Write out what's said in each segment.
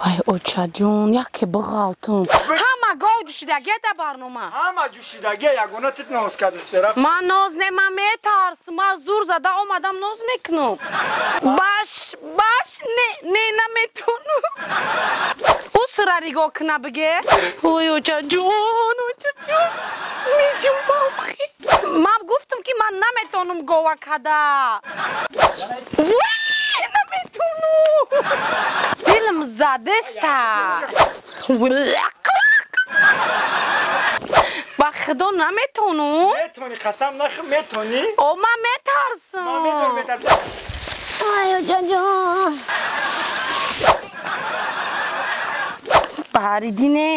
Вай очаҷон, яке бағалтум. Ҳама гов ҷӯшидагия да барнома. Ҳама ҷӯшидагия, ягона тит ноз кардисфера. Ман ноз не, ман метарсам. Ман зур зада омадам, ноз мекунам. Баш, баш, не, не, наметонам. Ӯ сира нигоҳ куна биге. Ой, очаҷон, очаҷон. Меҷумбохи. Ман гуфтам, ки ман наметонам гова када. Вай, наметонам. Дилм задеста. Ба худо наметонам. Метони, қасам нахӯр, метони? О, ман метарсам. Ман медонам, метарсам. Ай, очаҷон. Баҳридине,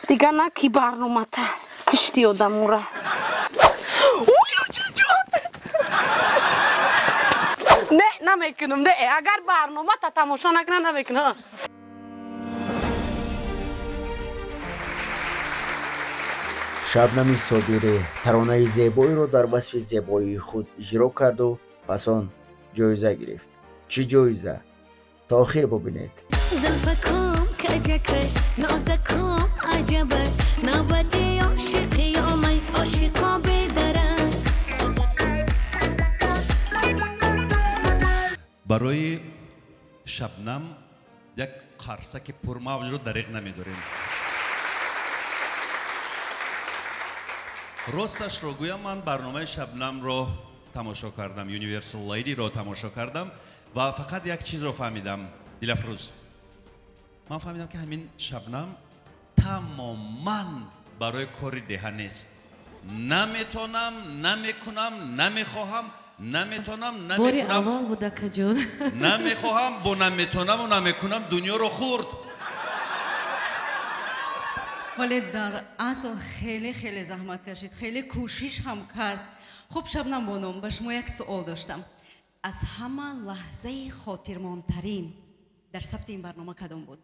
дига наки барномата. Кишти одамура. Ой, очаҷон. Не, намекунам, не. Агар барномата тамошо накунам, намекунам. Шабнами Собирӣ таронаи зебоиро дар васфи зебоии худ иҷро карду пас он ҷоиза гирифт. Чӣ ҷоиза? То охир бубинед. Зулфаком каҷака, нозаком аҷаба, навбати ошиқи омай, ошиқо бедарак. Барои Шабнам як қарсаки пурмавҷро дариғ намедорем. Росташро гӯям, ман барномаи Шабнамро тамошо кардам, Universal Lady-ро тамошо кардам ва фақат як чизро фаҳмидам. Дилафрӯз, ман фаҳмидам, ки ҳамин Шабнам тамоман барои кори деҳа нест. Наметонам, намекунам, намехоҳам, наметонам, намекунам. Бори аввал буд, акаҷон. Намехоҳам, бо наметонаму намекунам дунёро хӯрд. Вале дар асл хеле хеле заҳмат кашид, хеле кӯшиш ҳам кард. Хуб, Шабнам боном, ба шумо як суол доштам. Аз ҳама лаҳзаи хотирмонтарин дар сабти ин барнома кадом буд?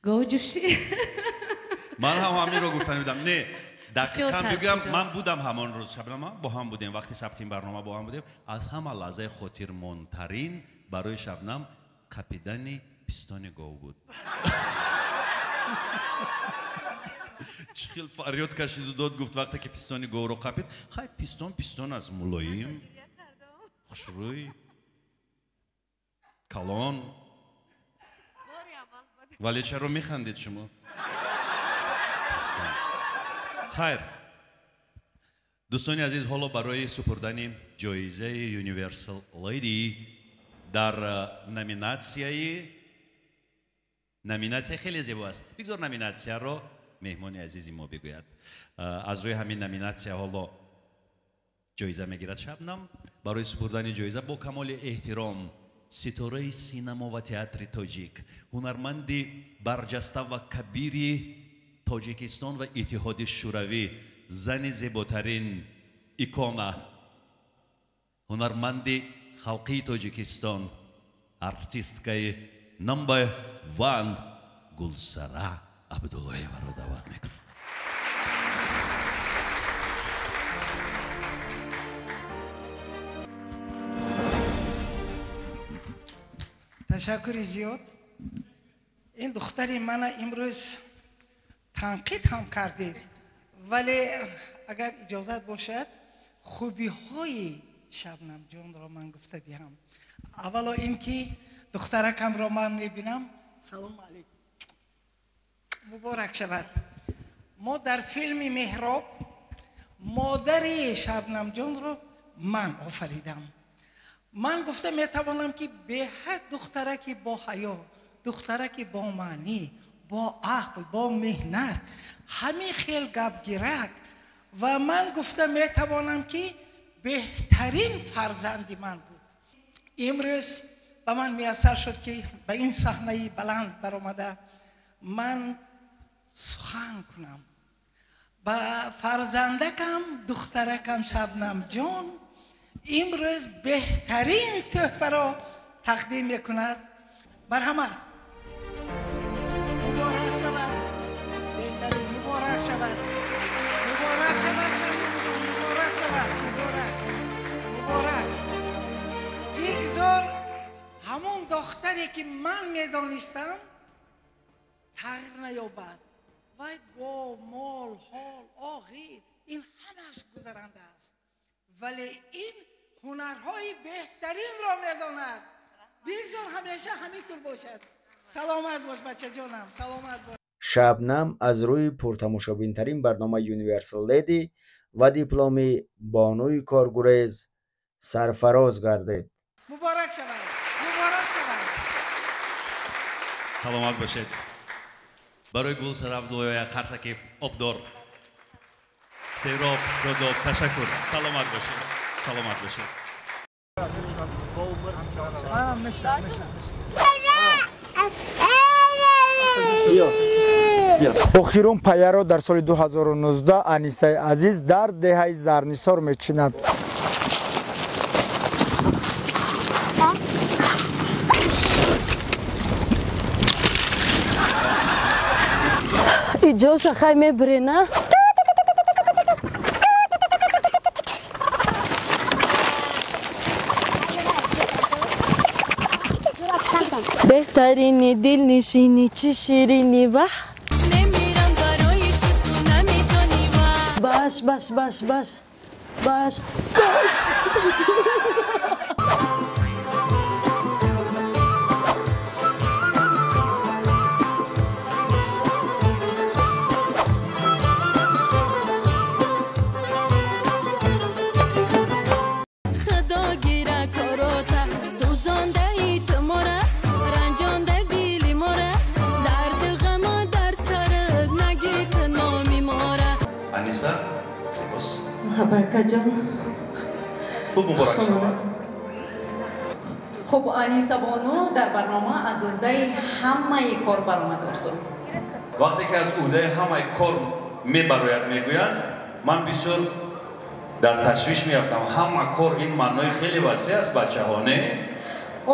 Говҷӯшӣ. Ман ҳам ҳаминро гуфта будам. Не, дақиқан бигӯям, ман будам ҳамон рӯз, Шабнам, бо ҳам будем, вақти сабти ин барнома бо ҳам будем. Аз ҳама лаҳзаи хотирмонтарин барои Шабнам қапидани пистони гов буд. Чӣ хел фарёд кашиду дод гуфт вақте ки пистони говро қапид. Хай, пистон пистон аст, мулоим, хушрӯй, калон. Вале чаро механдед шумо? Хайр, дӯстони азиз, ҳоло барои супурдани ҷоизаи Universal Lady дар номинатсия хеле зебо аст. Бигзор номинатсияро меҳмони азизи мо бигӯяд. Аз рӯи ҳамин номинатсия ҳоло ҷоиза мегирад Шабнам. Барои супурдани ҷоиза бо камоли эҳтиром ситораи синамо ва театри тоҷик, ҳунарманди барҷаста ва кабири Тоҷикистон ва Иттиҳоди Шӯравӣ, зани зеботарин икона, ҳунарманди халқии Тоҷикистон, артисткаи number one Гулсара Абдуллоеваро даъват мекунам. Ташаккури зиёд. Ин духтари мана имрӯз танқид ҳам кардед, вале агар иҷозат бошад, хубиҳои Шабнамҷонро ман гуфта диҳам. Аввало ин ки духтаракамро ман мебинам. Салом алейкум, муборак шавад. Мо дар филми Меҳроб модари Шабнамҷонро ман офаридам. Ман гуфта метавонам, ки беҳад духтараки бо ҳаё, духтараки бо маънӣ, бо ақл, бо меҳнат, ҳамин хел гапгирак, ва ман гуфта метавонам, ки беҳтарин фарзанди ман буд. Имрӯз ба ман муяссар шуд, ки ба ин саҳнаи баланд баромада ман сухан кунам. Ба фарзандакам, духтаракам Шабнамҷон имрӯз беҳтарин тӯҳфаро тақдим мекунад. Марҳамат, муборак шавад, беҳтарин, муборак шавад, муборак шавад, муборак шавад, муборак, муборак. Бигзор Ҳамон духтаре ки ман медонистам тағйир наёбад. Вай гов, мол, ҳол, оғил ин ҳамааш гузаранда аст. Вале ин ҳунарҳои беҳтаринро медонад. Бигзор ҳамеша ҳамин тур бошад. Саломат бош бачаҷонам, саломат бош. Шабнам аз рӯи пуртамошобинтарин барномаи Universal Lady ва дипломи бонуи коргурез сарфароз гардид. Муборак шавад, муборак шавад. Саломат бошед. Барои Гулсара Абдуллоева як қарсаки обдор. Сероб, шодоб, ташаккур. Саломат бошед. Саломат бошед. Охирон паяро дар соли 2019 Анисаи Азиз дар деҳаи Зарнисор мечинад. Иҷоша хай мебирена? Беҳтарини дилнишини чӣ ширини ваҳ. Намирам барои ту, ту намедонӣ ваҳ. Баш, баш, баш, баш, баш, баш. Худо гира корота, сӯзондаи ту мора, ранҷонда дили мора, дарду ғамо дар сарат нагӣ ту номи мора. Аниса, сипос. Абакаҷон. Хуб, муборак шавад. Хуб, Аниса бону дар барнома аз уҳдаи ҳамаи кор баромад, Орзу. Вақте ки аз уҳдаи ҳамаи кор мебарояд мегӯянд, ман бисёр дар ташвиш меафтам. Ҳама кор ин маънои хеле васеъ аст, бачаҳо, не?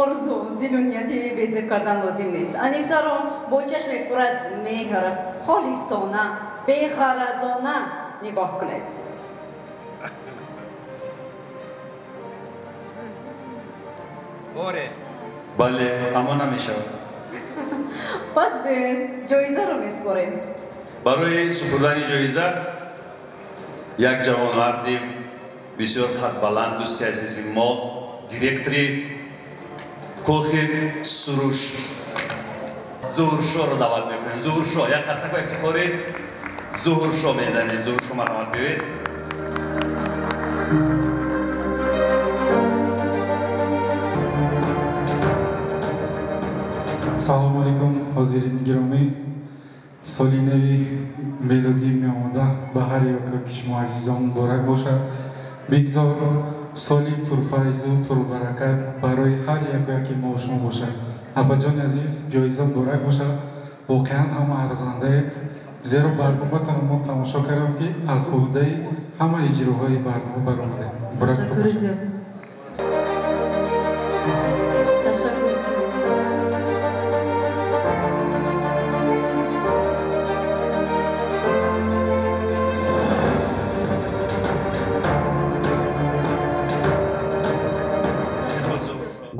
Орзу, дилу нияти безеб кардан лозим нест. Анисаро бо чашми пур аз меҳр, холисона, беғаразона нигоҳ кунед. Бале, аммо намешавад. Пас биёед ҷоизаро месупорем. Барои супурдани ҷоиза як ҷавонмарди бисёр қадбаланд, дӯсти азизи мо, директори кохи Суруш Зуҳуршоро даъват мекунем. Зуҳуршо, як қарсак ба ифтихори Зуҳуршо мезанем. Зуҳуршо, марҳамат, биёед. Салому алейкум, ҳозирини гиромӣ. Соли нави мелодӣ меомада ба ҳар яке шумо азизон муборак бошад. Бигзор соли пурфайзу пурбаракат барои ҳар яке мо шумо бошад. Абаҷони азиз, ҷоиза муборак бошад. Воқеан ҳама арзандаед, зеро барноматонро мо тамошо кардем, ки аз уҳдаи ҳама иҷроҳои барнома баромадем. Муборак бошад.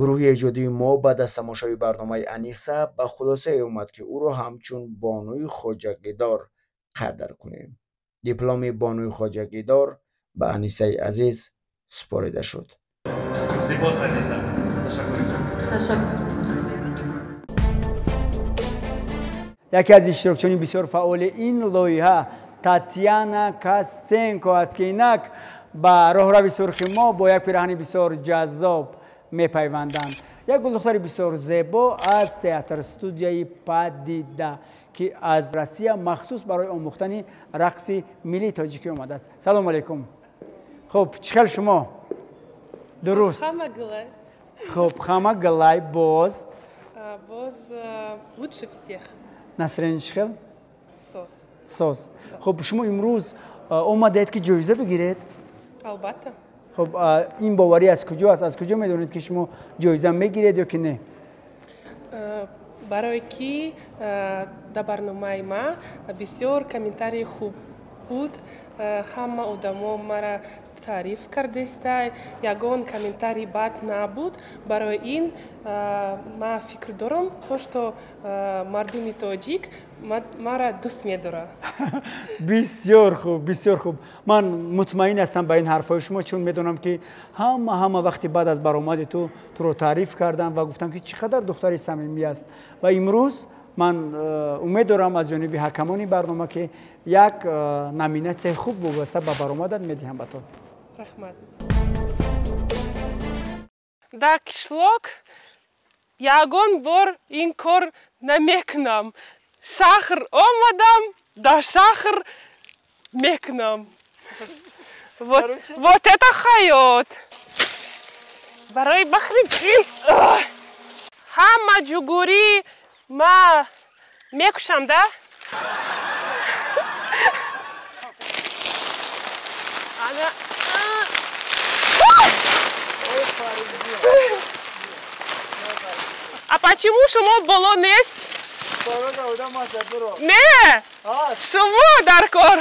Гурӯҳи эҷодии мо баъд аз тамошои барномаи Аниса ба хулосае омад, ки ӯро ҳамчун бонуи хоҷагидор қадр кунем. Дипломи бонуи хоҷагидор ба Анисаи Азиз супорида шуд. Сипос, Аниса. Ташаккури зиёд. Ташаккур. Яке аз иштирокчиёни бисёр фаъоли ин лоиҳа Татьяна Костенко аст, ки инак ба роҳрави сурхи мо бо як пираҳани бисёр ҷаззоб мепайванданд. Як гулдухтари бисёр зебо аз театр студияи Падида, ки аз Россия махсус барои омӯхтани рақси миллии тоҷикӣ омадааст. Салому алейкум. Хуб, чӣ хел шумо? Дуруст. Хама гулай. Хуб, хама гулай, боз. Боз лучше всех. Насрин чӣ хел? Соз. Соз. Хуб, шумо имрӯз омадаед, ки ҷоиза бигиред? Албатта. Хуб, ин боварӣ аз куҷо аст? Аз куҷо медонед, ки шумо ҷоиза мегиред ё ки не? Барое ки дар барномаи ма бисёр комментарии хуб буд, ҳама одамо мара таъриф кардестай, ягон комментарий бад набуд. Барои ин ман фикр дорам, то что мардуми тоҷик маро дӯст медорад. Бисёр хуб, бисёр хуб. Ман мутмаин ҳастам ба ин ҳарфҳои шумо, чун медонам ки ҳама вақти баъд аз баромади ту туро таъриф кардам ва гуфтам ки чӣ қадар духтари самимӣ аст. Ва имрӯз ман умед дорам аз ҷониби ҳакамони барнома ки як номинатсияи хуб вобаста ба баромадат медиҳам ба ту. Раҳмат. Дар қишлоқ ягон бор ин кор намекунам. Шаҳр омадам, дар шаҳр мекунам. Вот это ҳаёт. Барои Бахриддин ҳама ҷугурӣ ма мекушам, да? Ана. А почему шумо боло нест? Не! Шумо дар кор.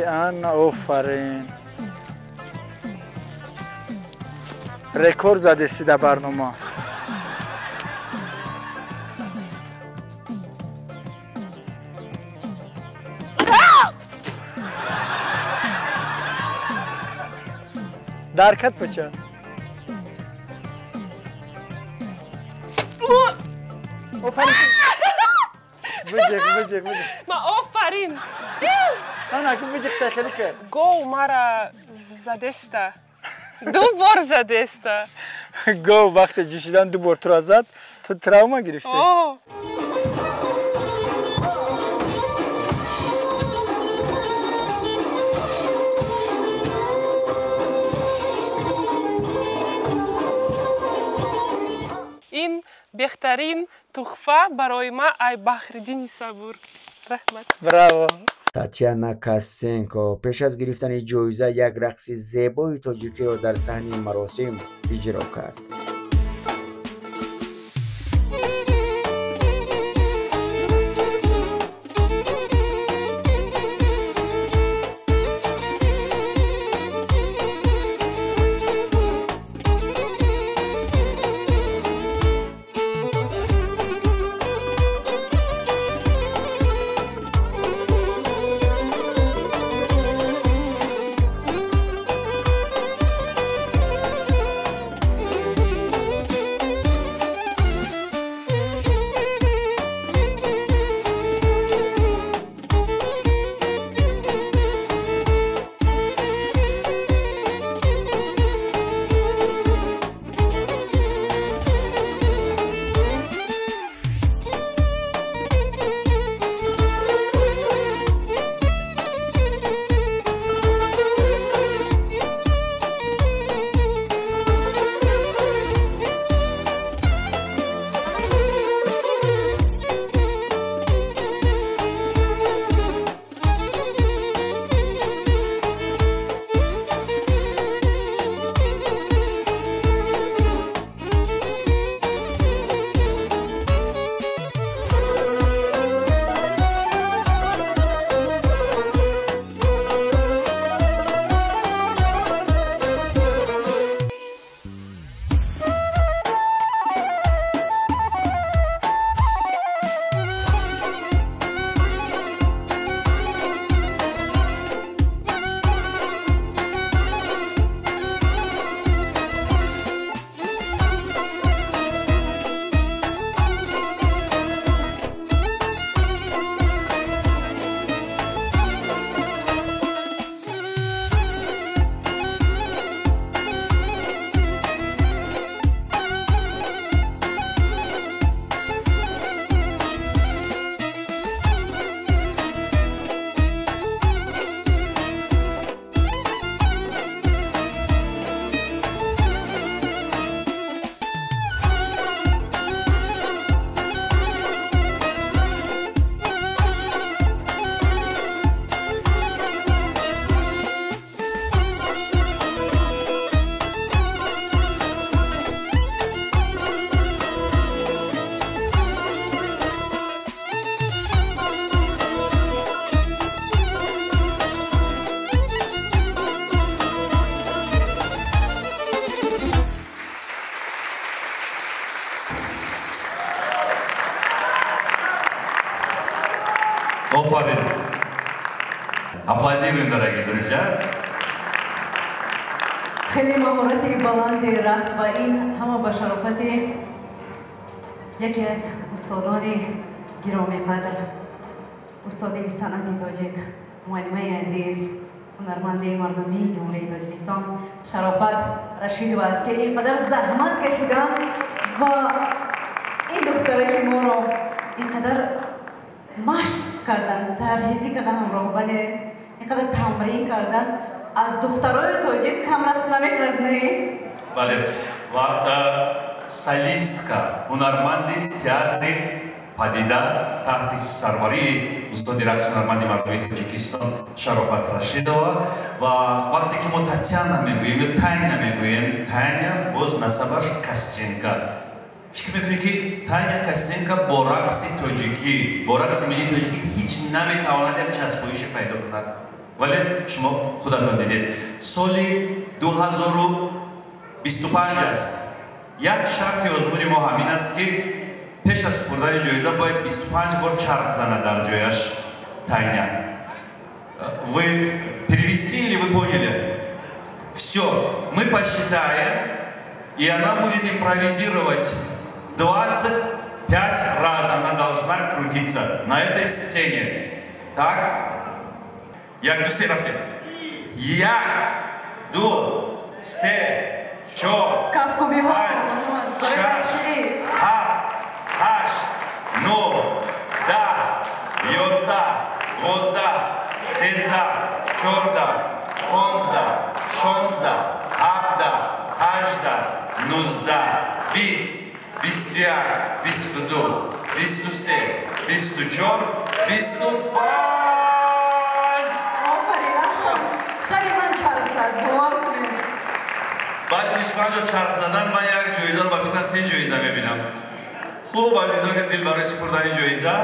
Ана, офарин. Рекорд задеси дар барнома. Даркат бача. Офарин. Биҷиқ, биҷиқ, биҷиқ. Ма офарин. Ана, ку биҷиқ шайхели ки. Гов мара задеста. Ду бор задеста. Гов вақте ҷӯшидан ду бор туро зад, ту травма гирифтӣ. Ин беҳтарин туҳфа барои ман ай Баҳриддини Сабур. Раҳмат. Браво. Татьяна Костенко пеш аз гирифтани ҷоиза як рақси зебои тоҷикиро дар саҳни маросим иҷро кард. Офарин. Аплодируем, дорогие друзья. Хеле маҳорати баланди рақс ва ин ҳама ба шарофати яке аз устодони гиромиқадр, устоди санъати тоҷик, муаллимаи азиз, ҳунарманди мардумии Ҷумҳурии Тоҷикистон Шарофат Рашидова аст, ки ин қадар заҳмат кашиданд ва ин духтараки моро ин қадар машқ карданд, тарҳезӣ карданд ҳамроҳ, бале, ин қадар тамрин карданд. Аз духтарои тоҷик кам рақс намекунад, не? Бале, ва солистка, ҳунарманди театри Падида таҳти сарварии устоди рақси ҳунарманди мардумии Тоҷикистон Шарофат Рашидова. Ва вақте ки мо Татьяна мегӯем ё Таня мегӯем, Таня боз насабаш Костенко. Фикр мекунӣ, ки Таня Костенко бо рақси тоҷикӣ, бо рақси миллии тоҷикӣ ҳеҷ наметавонад як часпоише пайдо кунад, вале шумо худатон дидед. Соли 2025 аст. Як шарти озмуни мо ҳамин аст, ки пеш аз супурдани ҷоиза бояд 25 бор чарх занад дар ҷояш Таня. Вы перевести или вы поняли? Все, мы посчитаем, и она будет импровизировать. 25 раз она должна крутиться на этой сцене. Так? Як, ду, се, рафтем. Як, ду, се, чор, панҷ, шаш, ҳафт, ҳашт, нӯҳ, 10, 11, 12, 13, 14, 15, 16, 17, 18, 19, 20, 21, 22, 23, 24, 25. Офарин, аҳсан. Сари ман чарх зад, бовар кунед. Баъди 25 чарх задан ман як ҷоизаро ба фикрам се ҷоиза мебинам. Хуб, азизони дил, барои супурдани ҷоиза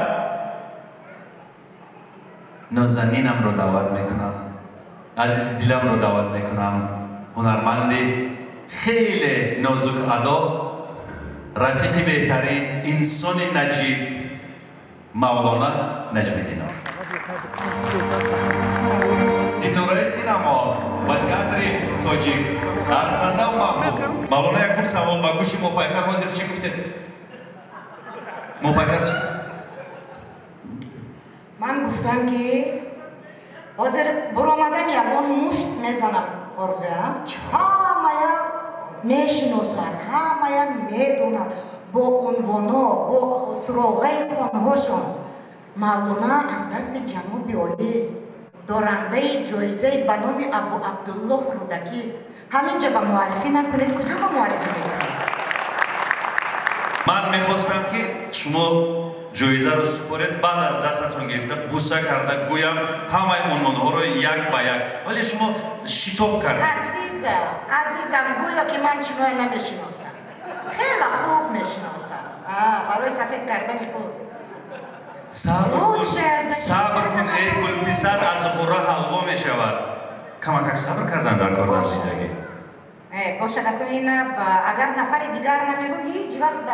Нозанинамро даъват мекунам, азизи диламро даъват мекунам, ҳунарманди хеле нозук адо, рафиқи беҳтарин, инсони наҷиб, Мавлона Наҷмиддинов, ситораи синамо ва театри тоҷик, арзандаву маҳбуб. Мавлона, якум савол ба гӯши Мопайкар: ҳозир чӣ гуфтед? Мопайкар чӣ? Ман гуфтам, ки ҳозир буромадам, ягон мушт мезанам. Орзуя ҳамая мешиносанд, ҳамая медонад бо унвоно, бо суроғаи хонаҳошон. Мавлона аз дасти ҷаноби олӣ дорандаи ҷоизаи ба номи Абу Абдуллоҳ Рӯдакӣ. Ҳамин ҷа ба муаррифӣ накунед, куҷо ба муаррифӣ мекунед? Ман мехостам, ки шумо ҷоизаро супоред, баъд аз дастатон гирифта, буса карда гӯям ҳамаи унвонҳоро як ба як, вале шумо шитоб кардед. Азизам, азизам, гӯё ки ман шуморо намешиносам. Хеле хуб мешиносам. Барои сафед кардани худ. Сабр кун, эй гулписар, аз ғурра ҳалво мешавад. Камакак сабр кардан дар кор дар зиндагӣ. Бошад, акун ина агар нафари дигар намегӯ, ҳеҷ вақт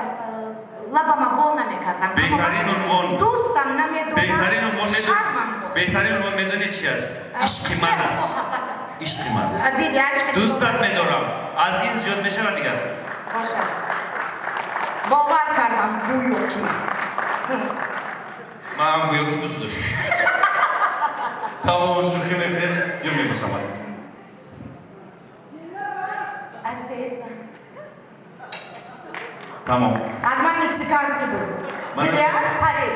лабама во намекардам. Беҳтарин унвон, дӯстам намедонам. Беҳтарин унвон, беҳтарин унвон медонӣ чи аст? Ишқи ман аст. Ишқи ман. Дӯстат медорам. Аз ин зиёд мешавад дигар? Бошад. Бовар кардам, гӯё ки. Ман ҳам гӯё ки дӯст доштам. Тамом, шӯхӣ мекунем, ё мебусамад. Азизам. Тамом. Аз ман мексиканский буд. Дидия? Пари.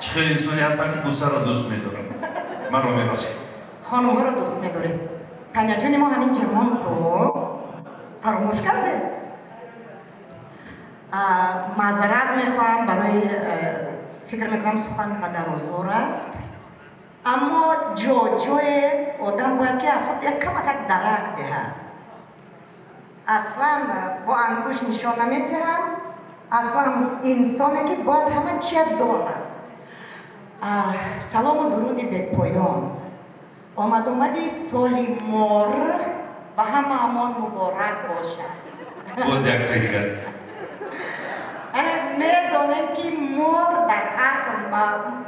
Чӣ хеле инсоне ҳастам, ки бусаро дӯст медорам. Маро мебахшед. Хонумҳоро дӯст медоред. Таняҷони мо ҳамин ҷамон ку фаромӯш карде. Маъзарат мехоҳам барои, фикр мекунам, сухан ба дарозо рафт, аммо ҷо-ҷое одам бояд ки аз худ як камакак дарак диҳад. Аслан бо ангушт нишон намедиҳам. Аслан инсоне ки бояд ҳама чия донад. Салому дуруди бепоён. Омадомади соли мор ба ҳамаамон муборак бошад. Боз як тои дигар. Ана медонем, ки мор дар асл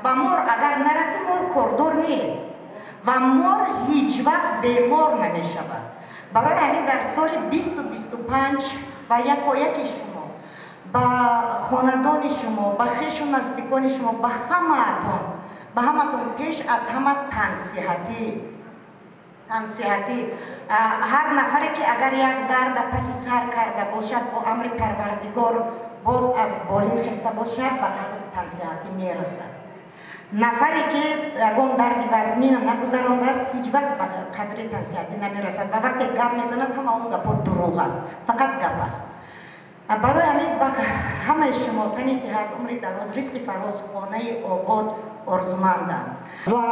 ба мор агар нараси мор кордор нест ва мор ҳеҷ вақт бемор намешавад. Барои ҳамин дар соли 2025 ба якояки шумо, ба хонадони шумо, ба хешу наздикони шумо, ба ҳамаатон пеш аз ҳама тансиҳатӣ. Ҳар нафаре ки агар як дарда паси сар карда бошад, бо амри Парвардигор боз аз болин хеста бошад, ба қадри тансиҳатӣ мерасад. Нафаре ки ягон дарди вазнина нагузарондааст, ҳеҷ вақт ба қадри тансиҳатӣ намерасад ва вақте гап мезанад, ҳама он гапҳо дурӯғ аст, фақат гап аст. Барои ҳамин ба ҳамаи шумо тани сиҳат, умри дароз, ризқи фароз, хонаи обод орзумандам. Ва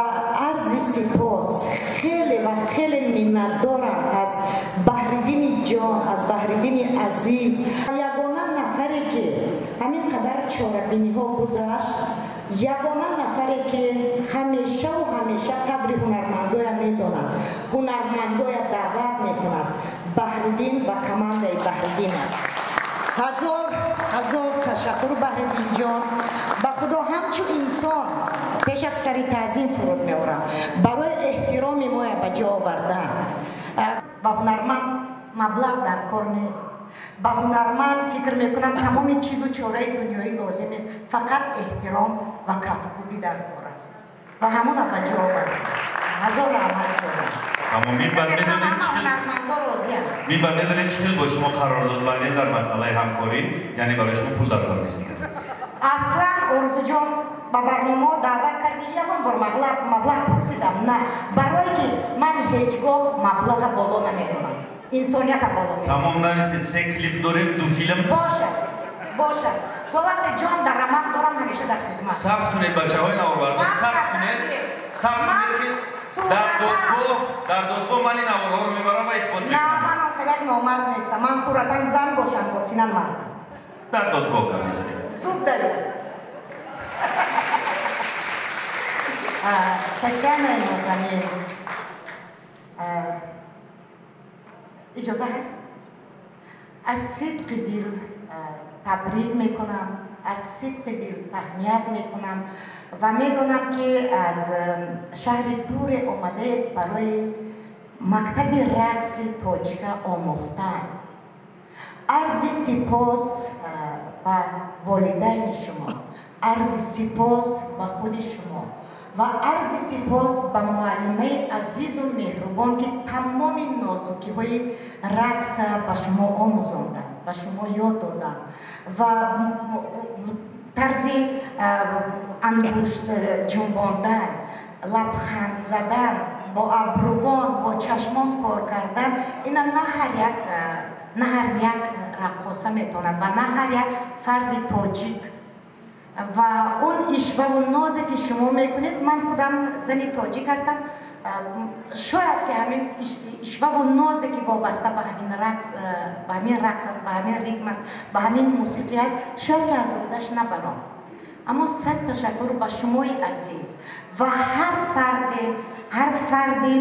арзи сипос хеле ва хеле миннатдорам аз Баҳриддини ҷон, аз Баҳриддини азиз. Ягона нафаре ки ҳамин қадар чорабиниҳо гузашт, ягона нафаре ки ҳамешаву ҳамеша қадри ҳунармандоя медонад, ҳунармандоя даъват мекунад, Баҳриддин ва командаи Баҳриддин аст. Ҳазор ташаккур, Баҳриддин ҷон. Ба Худо ҳамчун инсон пеш як сари таъзим фуруд меорам барои эҳтироми моя ба ҷо овардан. Ба ҳунарманд маблағ дар кор нест, ба ҳунарманд фикр мекунам тамоми чизу чораи дунёӣ лозим нест, фақат эҳтиром ва кафкӯбӣ дар кор аст ва ҳамона ба ҷо овардан. Ҳазор раҳмат ҷонам. Аммо минбаъд медонем чӣ ҳунармандо розиам. Минбаъд медонем чӣ хел бо шумо қарордод бандем дар масъалаи ҳамкорӣ, яъне барои шумо пул дар кор нест дигар. Аслан Орзуҷон ба барномаҳо даъват карди, ягон бор маблағ пурсидам? На, барое ки ман ҳеҷ гоҳ маблаға боло намекунам, инсонията боло мекунам. Тамом, нависед, 3 клип дорем, 2 филм. Бошад, бошад. То вақте ҷон дар рамақ дорам, ҳамеша дар хизмат. Сабт кунед, бачаҳои наворбардор, сабт кунед, сабт кунед ки дар додгоҳ ман ин наворҳоро мебарам ва исбот мекунам. На, ман он қадар номард нестам. Ман суратан зан бошам, ботинан мардам. Дар додгоҳ гап мезанем. Суд дарем. Татьяна Нозанин, иҷоза ҳаст? Аз сидқи дил табрик мекунам, аз сидқи дил таҳният мекунам ва медонам ки аз шаҳри дуре омадаед барои мактаби рақси тоҷика омӯхтан. Арзи сипос ба волидайни шумо, арзи сипос ба худи шумо ва арзи сипос ба муаллимаи азизу меҳрубон, ки тамоми нозукиҳои рақса ба шумо омӯзонданд, ба шумо ёд доданд ва тарзи ангушт ҷунбондан, лабханд задан, бо абрувон, бо чашмон кор кардан, ина на ҳар як раққоса метавонад ва на ҳар як фарди тоҷик. Ва он ишваву нозе ки шумо мекунед, ман худам зани тоҷик ҳастам, шояд ки ҳамин ишваву нозе ки вобаста ба ҳамин рақс аст, ба ҳамин ритм аст, ба ҳамин мусиқӣ аст, шояд ки аз уҳдаш набаром. Аммо сад ташаккур ба шумои азиз ва ҳар фарди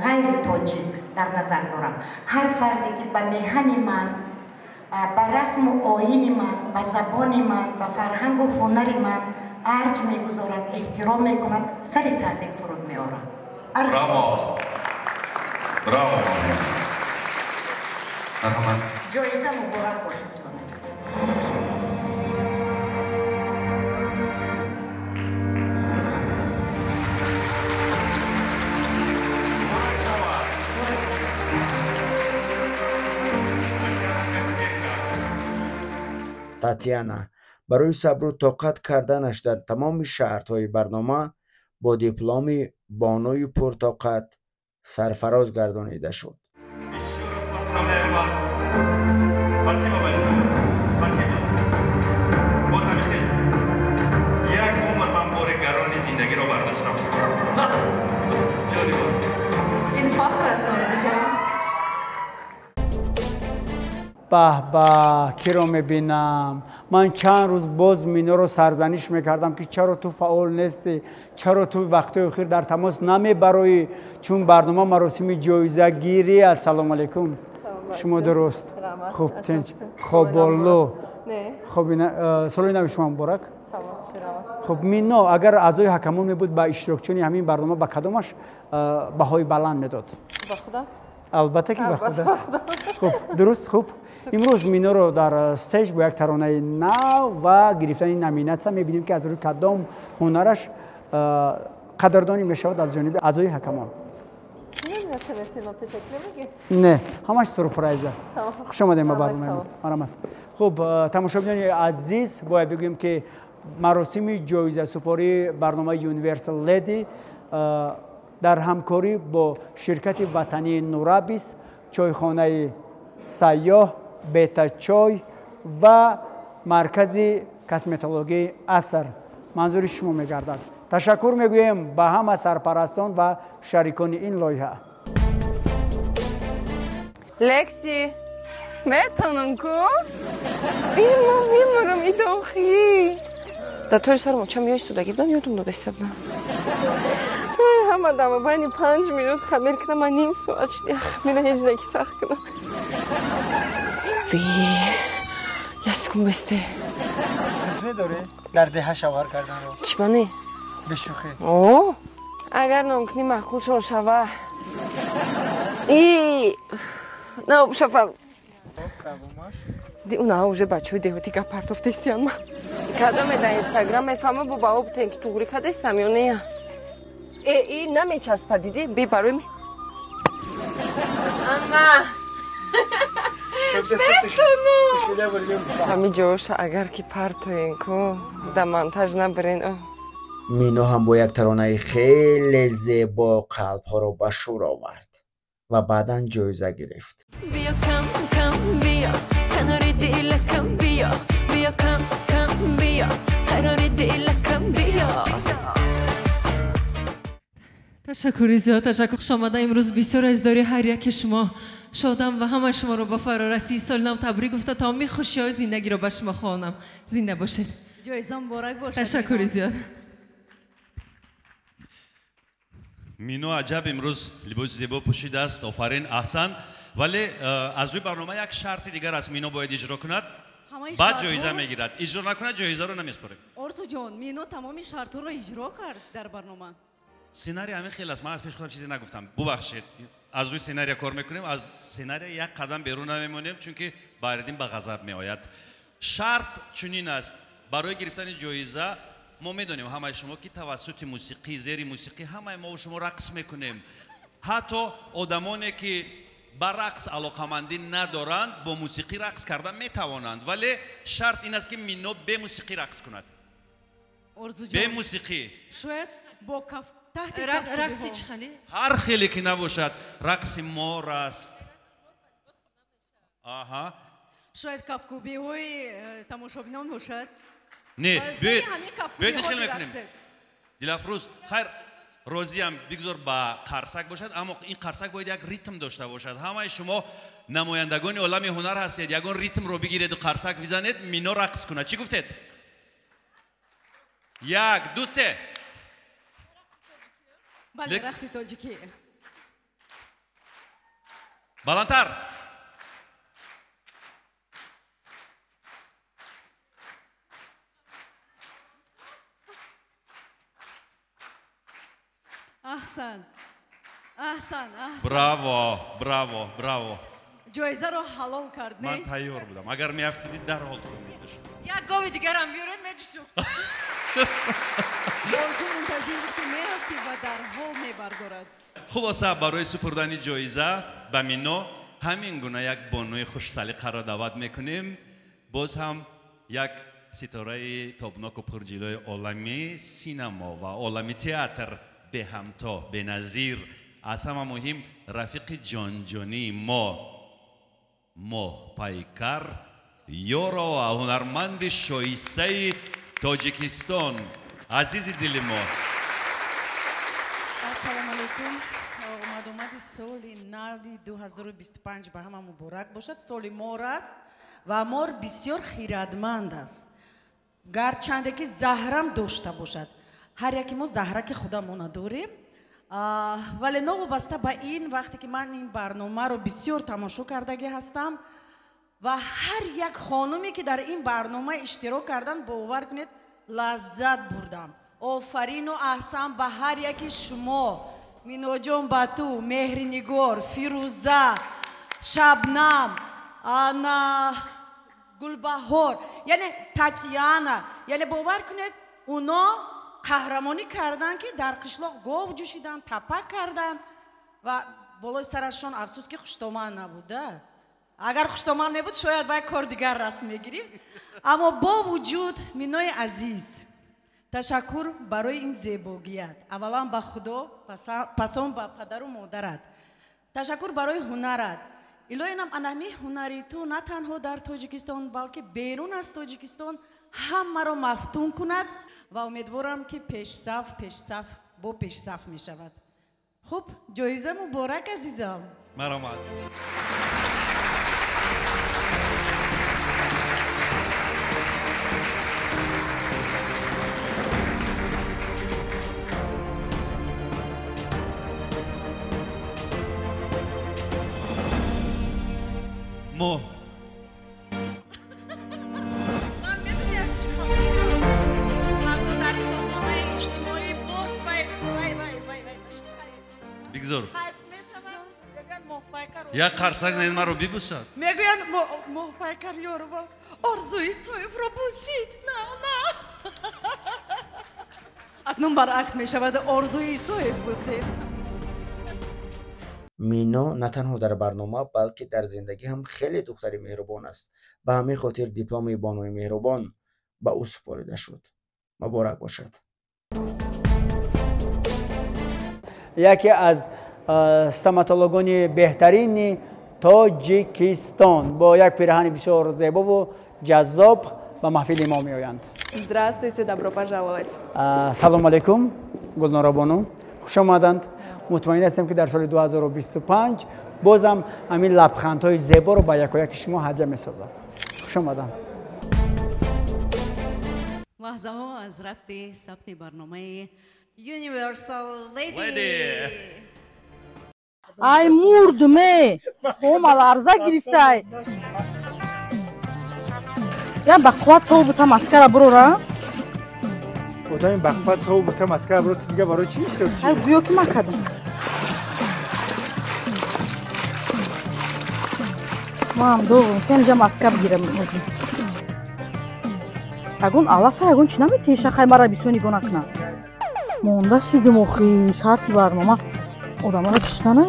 ғайри тоҷик дар назар дорам, ҳар фарде ки ба меҳани ман, ба расму оини ман, ба забони ман, ба фарҳангу ҳунари ман арҷ мегузорад, эҳтиром мекунад, сари таъзим фуруд меорам. Браво! Браво! Марҳамат. Ҷоиза муборак бошад, ҷонам. Татьяна барои сабру тоқат карданаш дар тамоми шартҳои барнома бо дипломи бонуи пуртоқат сарфароз гардонида шуд. Еще раз поздравляем вас. Спасибо большое. Спасибо. Боз ҳамин хел. Як умр ман бори гарони зиндагиро бардоштам. Ҷолибо. Ин фахр аст, Орзуҷон. Баҳ-ба, киро мебинам? Ман чанд рӯз боз Миноро сарзаниш мекардам, ки чаро ту фаъол нестӣ, чаро ту вақтҳои охир дар тамос намебароӣ, чун барнома маросими ҷоизагирӣ аст. Салому алайкум. Шумо дуруст? Хуб, тинч. Хоб, болло. Хоб, соли нави шумо муборак. Хуб, Мино агар аъзои ҳакамон мебуд, ба иштирокчиёни ҳамин барнома ба кадомаш баҳои баланд медод? Ба худам. Албатта ки ба худам. Хуб, дуруст. Хуб, имрӯз Миноро дар stage бо як таронаи нав ва гирифтани номинатсия мебинем, ки аз рӯи кадом ҳунараш қадрдонӣ мешавад аз ҷониби аъзои ҳакамон. Не, ҳамаш сюрприз аст. Хуш омадем ба барномаи мо. Марҳамат. Хуб, тамошобинони азиз, бояд бигӯем, ки маросими ҷоизасупории барномаи Universal Lady дар ҳамкорӣ бо ширкати ватании Нурабис, чойхонаи Сайёҳ, Бетачой ва маркази косметологии Аср манзури шумо мегардад. Ташаккур мегӯем ба ҳама сарпарастон ва шарикони ин лоиҳа. Лекси, метавонам ку? Имо мемурам идохи. Да тори сар мочам ёй судагӣ будам, ёдум додаиста будам. Ҳама дама байни 5 минут хамир кунам, ман ним соат шуд, хамира ҳеҷ наки сахт кунам. Ви, як секунд бесте. Дӯст медорӣ дар деҳа шавҳар карданро? Чӣ ба не? Бешӯхӣ. О, агар номкунӣ маъқул шон шава. И, на шафам. Ди уна уже бачаҳои деҳотӣ гап партофтестиян ма. Кадоме дар Инстаграм мефаҳма, бо баҳо бутен, ки туғрӣ кадестам ё не? Э, и намечаспа, дидӣ? Би барои ми. Ана. Ҳами ҷоша агар ки партоен ку, да монтаж набирен. Мино ҳам бо як таронаи хеле зебо қалбҳоро ба шӯр овард ва баъдан ҷоиза гирифт. Биё кам кам биё, канори дилакам биё, биё кам кам биё, қарори дилакам биё. Ташаккури зиёд, ташаккур. Хуш омада. Имрӯз бисёр аз дори ҳар яки шумо шодам ва ҳамаи шуморо ба фарорасии соли нав табрик гуфта, тамоми хушиҳои зиндагиро ба шумо хоҳонам. Зинда бошед. Ҷоиза муборак бошад. Ташаккури зиёд. Мино аҷаб имрӯз либоси зебо пӯшидааст. Офарин, аҳсан. Вале аз рӯи барнома як шарти дигар аст, Мино бояд иҷро кунад, баъд ҷоиза мегирад. Иҷро накунад, ҷоизаро намеспорем. Орзуҷон, Мино тамоми шартҳоро иҷро кард дар барнома. Сценарий ҳамин хел аст, ман аз пеши худам чизе нагуфтам. Бубахшед, аз рӯи сценария кор мекунем, аз сценария як қадам берун намемонем, чунки Баҳриддин ба ғазаб меояд. Шарт чунин аст: барои гирифтани ҷоиза мо медонем ҳамаи шумо, ки тавассути мусиқӣ, зери мусиқӣ ҳамаи мо шумо рақс мекунем. Ҳатто одамоне ки ба рақс алоқамандӣ надоранд, бо мусиқӣ рақс карда метавонанд, вале шарт ин аст, ки Мино бе мусиқӣ рақс кунад. Бе мусиқӣ. Шояд бо каф рақси чӣ хеле? Ҳар хеле ки набошад, рақси мор аст. Аҳа. Шояд кафкӯбиҳои тамошобинон бошад. Не, биёед ин хел мекунем. Дилафрӯз, хайр, розиям, бигзор ба қарсак бошад, аммо ин қарсак бояд як ритм дошта бошад. Ҳамаи шумо намояндагони олами ҳунар ҳастед, ягон ритмро бигиреду қарсак бизанед, Мино рақс кунад. Чӣ гуфтед? 1, 2, 3. Бале, рақси тоҷикӣ. Баландтар. Аҳсан, аҳсан, аҳсан. Браво, браво, браво. Ҷоизаро ҳалол кард, не? Ман тайёр будам. Агар меафтидӣ, дарҳол туро медошт. Як гови дигарам биёред, меҷӯшум. Орзу мунтазир буд, ки меафтӣ ва дарҳол мебардорад. Хулоса, барои супурдани ҷоиза ба Мино ҳамин гуна як бонуи хушсалиқаро даъват мекунем. Боз ҳам як ситораи тобноку пурҷилои олами синамо ва олами театр, беҳамто, беназир, аз ҳама муҳим рафиқи ҷонҷонии мо, Моҳпайкар Ёро ва ҳунарманди шоистаи Тоҷикистон, азизи дили мо. Ассалому алайкум. Омадомади соли нави 2025 ба ҳама муборак бошад. Соли мор аст ва мор бисёр хирадманд аст, гарчанде ки заҳрам дошта бошад. Ҳар яке мо заҳраки худамона дорем, вале новобаста ба ин, вақте ки ман ин барномаро бисёр тамошо кардагӣ ҳастам ва ҳар як хонуме ки дар ин барнома иштирок карданд, бовар кунед, Лаззат бурдам. Офарину аҳсан ба ҳар яки шумо. Миноҷон, ба ту, Меҳринигор, Фирӯза, Шабнам, ана Гулбаҳор, яъне Татьяна. Яъне бовар кунед, уно қаҳрамонӣ карданд, ки дар қишлоқ гов ҷӯшиданд, тапа карданд ва болои сарашон афсӯс ки хуштоман набуда. Агар хуштоман мебуд, шояд вай кор дигар расм мегирифт. Аммо бо вуҷуд, Минои азиз, ташаккур барои ин зебогият. Аввалан ба Худо, пасон ба падару модарат. Ташаккур барои ҳунарат. Илоҳинам анами ҳунари ту на танҳо дар Тоҷикистон, балки берун аз Тоҷикистон ҳамаро мафтун кунад ва умедворам, ки пешсаф, пешсаф бо пешсаф мешавад. Хуб, ҷоиза муборак, азизам. Маромад. Мо. Ман медонӣ аз чӣ хавотирам? Ҳатто дар сомонаи иҷтимоӣ боз вай вай вай вай вай. Бигзор. Хайп мешавад, мегӯянд Моҳпайкар. Як қарсак занед, маро бибусад. Мегӯянд Моҳпайкар Ёрова Орзу Исоевро бусид. На, на. Акнун баръакс мешавад, Орзу Исоев бусид. Мино на танҳо дар барнома, балки дар зиндагӣ ҳам хеле духтари меҳрубон аст. Ба ҳамин хотир дипломи бонуи меҳрубон ба ӯ супорида шуд. Муборак бошад. Яке аз стоматологони беҳтарини Тоҷикистон бо як пираҳани бисёр зебову ҷаззоб ба маҳфили мо меоянд. Здравствуйте, добро пожаловать. Салом алейкум, Гулнора бону. Хуш омаданд. Мутмаин ҳастем, ки дар соли 2025 бозам ҳамин лабхандҳои зеборо ба якояки шумо ҳадя месозад. Хуш омаданд. Лаҳзаҳо аз рафти сабти барномаи Universal Lady. Ай мурдуме, ома ларза гирифтай. Я ба қувват тов бута маскара бурора. Одами ба қувват тов бута маскара буро, ту дига барои чӣ иштирок чӣ? Ай гӯё ки ман кардам. Ман доғум, инҷа маска бигирам. Ягон алафа, ягон чӣ наметиҳӣ, шахай мара бисёр нигоҳ накунад. Монда шидим охи, шарти барнома одамаро киштана.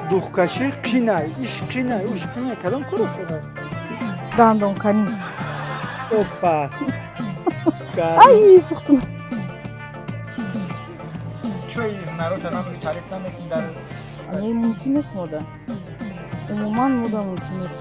Духкашӣ қинай, иш қинай, уш қинай, кадом кор шуда? Дандонканӣ. Опа. Ай, сӯхтум. Чӯи ҳунарота намегӯ, таъриф намекунӣ дар Не, мумкин нест мода. Умуман мода мумкин нест.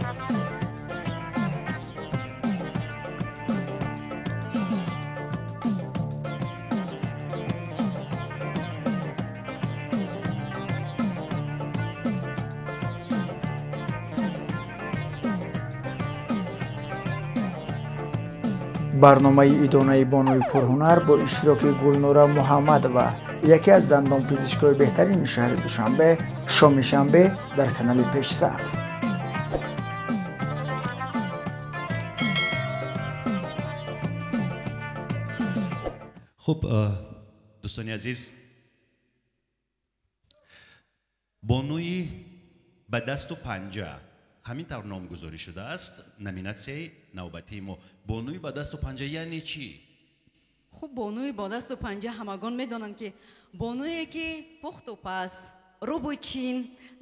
Барномаи идонаи бонуи пурҳунар бо иштироки Гулнора Муҳаммадова, яке аз дандонпизишкои беҳтарини шаҳри Душанбе, шоми шанбе дар канали Пешсаф. Хуб, дӯстони азиз, бонуи ба дасту панҷа ҳамин тавр номгузорӣ шудааст номинатсияи навбатии мо. Бонуи ба дасту панҷа яъне чӣ? Хуб, бонуи бо дасту панҷа ҳамагон медонанд, ки бонуе ки пухту паз, рӯбу чин,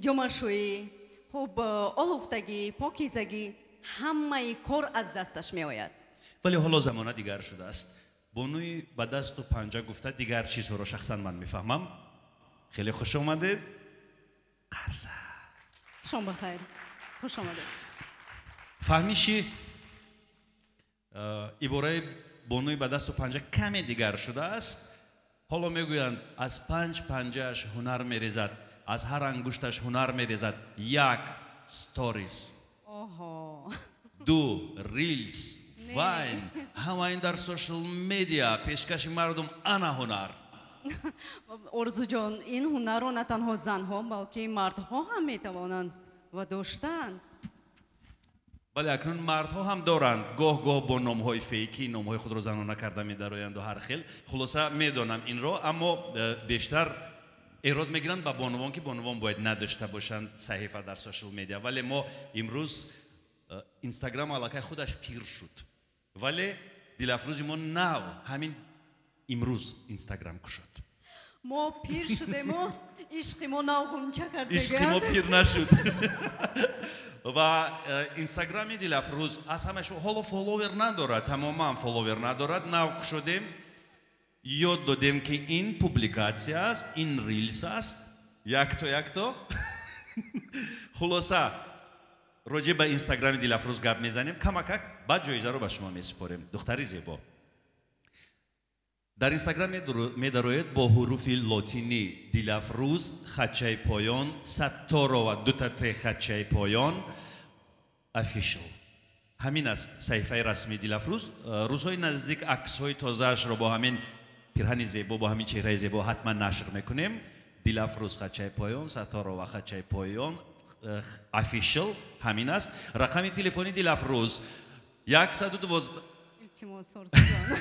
ҷомашӯӣ, хуб, олуфтагӣ, покизагӣ, ҳамаи кор аз дасташ меояд. Вале ҳоло замона дигар шудааст. Бонуи ба дасту панҷа гуфта дигар чизҳоро шахсан ман мефаҳмам. Хеле хуш омадед. Қарза. Шом бахайр. Хуш омадед. Фаҳмиши ибораи бонуи ба дасту панҷа каме дигар шудааст. Ҳоло мегӯянд аз панҷ панҷааш ҳунар мерезад, аз ҳар ангушташ ҳунар мерезад. Як сторис, ду рилс, вайн, ҳама ин дар сошал медиа пешкаши мардум, ана ҳунар. Орзуҷон, ин ҳунарро на танҳо занҳо, балки мардҳо ҳам метавонанд ва доштанд. Бале, акнун мардҳо ҳам доранд, гоҳ-гоҳ бо номҳои фейкӣ номҳои худро занона карда медароянд ва ҳар хел. Хулоса, медонам инро, аммо бештар эрод мегиранд ба бонувон, ки бонувон бояд надошта бошанд саҳифа дар social media. Вале мо имрӯз Инстаграм аллакай худаш пир шуд, вале Дилафрӯзи мо нав ҳамин имрӯз Инстаграм кушод. Мо пир шудему ишқи мо нав ғунча кард. Ишқи мо пир нашуд. Ва Инстаграми Дилафрӯз аз ҳамаи шумо ҳоло follower надорад, тамоман follower надорад. Нав кушодем, ёд додем, ки ин публикатсия аст, ин reels аст, якто якто. Хулоса, роҷеъ ба Инстаграми Дилафрӯз гап мезанем камакак, баъд ҷоизаро ба шумо месупорем. Духтари зебо, дар Инстаграм медароед бо ҳуруфи лотинӣ Дилафрӯз хатчаи поён Сатторова дута т хатчаи поён official. Ҳамин аст саҳифаи расмии Дилафрӯз. Рӯзҳои наздик аксҳои тозаашро бо ҳамин пирҳани зебо, бо ҳамин чеҳраи зебо ҳатман нашр мекунем. Дилафрӯз хатчаи поён Сатторова хатчаи поён official, ҳамин аст. Рақами телефони Дилафрӯз 112. Илтимос, Орзуҷон.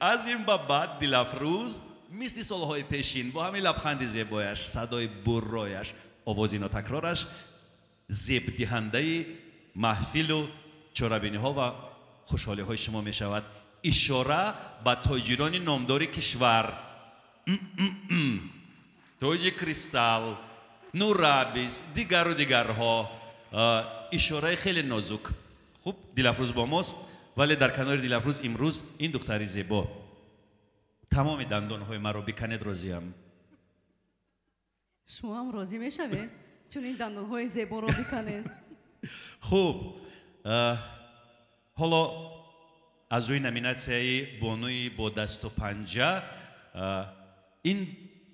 Аз ин ба баъд Дилафрӯз мисли солҳои пешин бо ҳамин лабханди зебояш, садои буррояш, овози нотакрораш зебдиҳандаи маҳфилу чорабиниҳо ва хушҳолиҳои шумо мешавад. Ишора ба тоҷирони номдори кишвар: Тоҷи Кристалл, Нурабис, дигару дигарҳо. Ишораи хеле нозук. Хуб, Дилафрӯз бо мост, вале дар канори Дилафрӯз имрӯз ин духтари зебо. Тамоми дандонҳои маро биканед, розиям. Шумо ҳам розӣ мешавед, чун ин дандонҳои зеборо биканед? Хуб, ҳоло аз рӯи номинатсияи бонуи бо дасту панҷа ин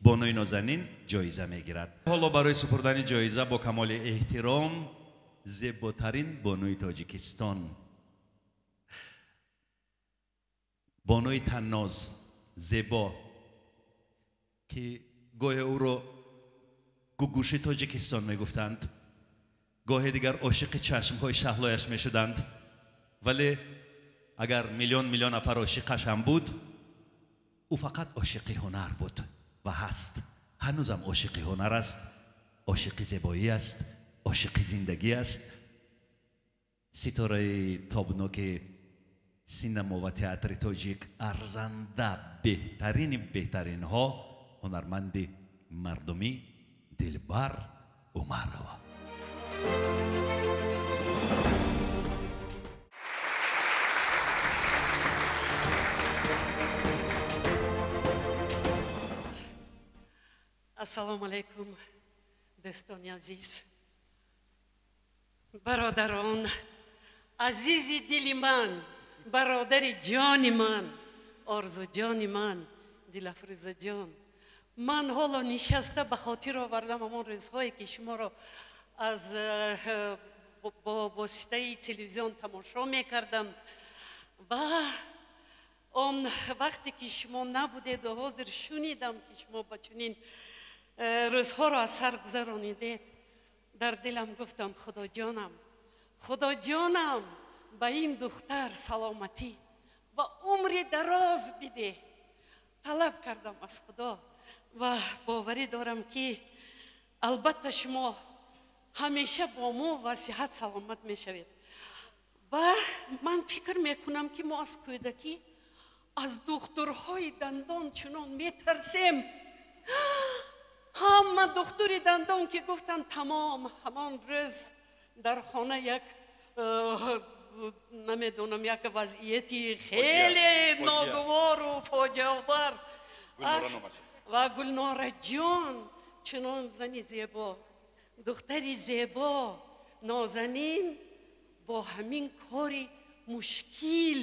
бонуи нозанин ҷоиза мегирад. Ҳоло барои супурдани ҷоиза бо камоли эҳтиром зеботарин бонуи Тоҷикистон, бонуи танноз, зебо, ки гоҳе ӯро гугӯши Тоҷикистон мегуфтанд, гоҳе дигар ошиқи чашмҳои шаҳлояш мешуданд, вале агар миллион миллион нафар ошиқаш ҳам буд, ӯ фақат ошиқи ҳунар буд ва ҳаст. Ҳанӯзам ошиқи ҳунар аст, ошиқи зебоӣ аст, ошиқи зиндагӣ аст. Ситораи тобноки синемо ва театри тоҷик, арзанда, беҳтарини беҳтаринҳо, ҳунарманди мардумӣ Дилбар Умарова. Ассалому алайкум, дӯстони азиз, бародарон, азизи дили ман, бародари ҷони ман, Орзуҷони ман, Дилафрӯзаҷон. Ман ҳоло нишаста ба хотир овардам ҳамон рӯзҳое, ки шуморо аз бо воситаи телевизион тамошо мекардам ва он вақте ки шумо набудеду ҳозир шунидам, ки шумо ба чунин рӯзҳоро аз сар гузаронидед. Дар дилам гуфтам: Худоҷонам, Худоҷонам, ба ин духтар саломатӣ ва умри дароз бидеҳ. Талаб кардам аз Худо ва боварӣ дорам, ки албатта шумо ҳамеша бо мо ва сиҳат саломат мешавед. Ва ман фикр мекунам, ки мо аз кӯдакӣ аз духтурҳои дандон чунон метарсем. Ҳама духтури дандон ки гуфтанд, тамом, ҳамон рӯз дар хона як намедонам, як вазъияти хеле ногувору фоҷиаовар аст. Ва Гулнораҷон чунон зани зебо, духтари зебо, нозанин, бо ҳамин кори мушкил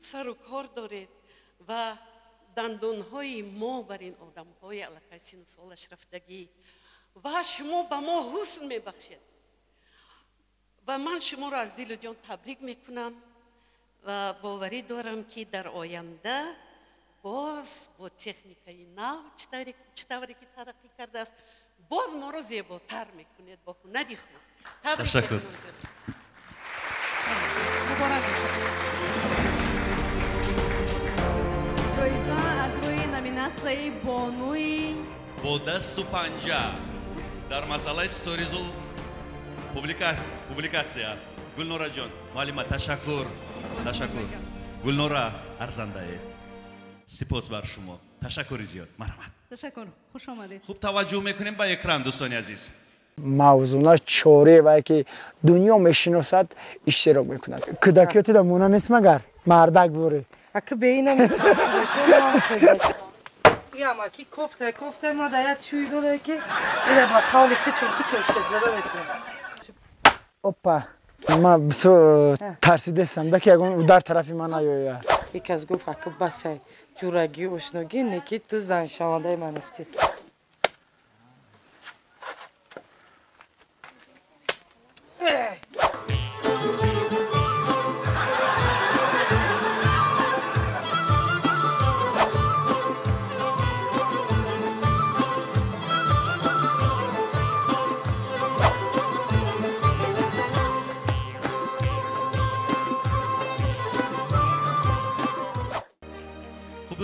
сару кор доред ва дандонҳои мо бар ин одамҳои аллакай сину солаш рафтагӣ, ва шумо ба мо ҳусн мебахшед. Ва ман шуморо аз дилу ҷон табрик мекунам ва боварӣ дорам, ки дар оянда боз бо техникаи нав, чӣ тавре ки тараққӣ кардааст, боз моро зеботар мекунед бо ҳунари худ. Ташаккур. Муборак бошад. Ҷоиза аз рӯи номинатсияи бонуи бо дасту панҷа дар масъалаи сторизу публикатсия. Гулнора ҷон, муаллима, ташаккур, ташаккур. Гулнора арзандаед, сипос бар шумо, ташаккури зиёд, марҳамат. Ташаккур, хуш омадед. Хуб, таваҷҷӯҳ мекунем ба экран, дӯстони азиз. Мавзуна Чориева, ки дунё мешиносад, иштирок мекунад. Кӯдакиёти да мона нест магар? Мардак бурӣ. Аки беина ямаки кофта, кофта ма да як чӯй дода ки ила ба қавли кичон кичон шикаста мекунам. Опа, ма бисёр тарсидестам, да ки ягон удар тарафи ман наёяд. Як кас гуфт, аки басай ҷурагӣ ошногӣ неки ту заншавандаи ман ҳастӣ.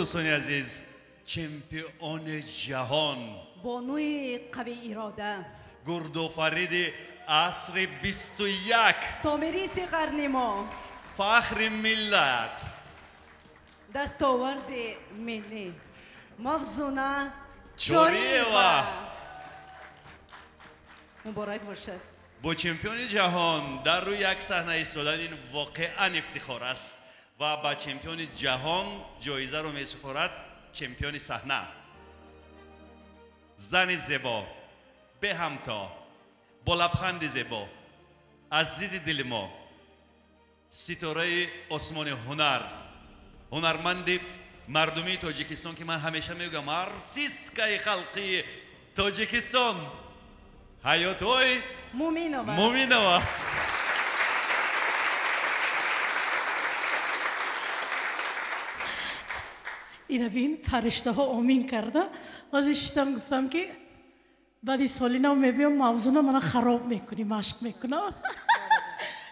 Дӯстони азиз, чемпиони ҷаҳон, бонуи қавиирода, гурдофариди асри 21, томириси қарни мо, фахри миллат, дастоварди миллӣ, Мавзуна Чориева. Муборак бошад. Бо чемпиони ҷаҳон дар рӯи як саҳна истодан ин воқеан ифтихор аст ва ба чемпиони ҷаҳон ҷоизаро месупорад чемпиони саҳна, зани зебо, беҳамто, бо лабханди зебо, азизи дили мо, ситораи осмони ҳунар, ҳунарманди мардумии Тоҷикистон, ки ман ҳамеша мегӯям артисткаи халқии Тоҷикистон, Ҳаётҳои Муминова. Муминова. Ина бин, фариштаҳо омин карда. Ҳозир шиштам, гуфтам ки баъди соли нав мебиём, Мавзуна мана хароб мекунӣ, машқ мекунам.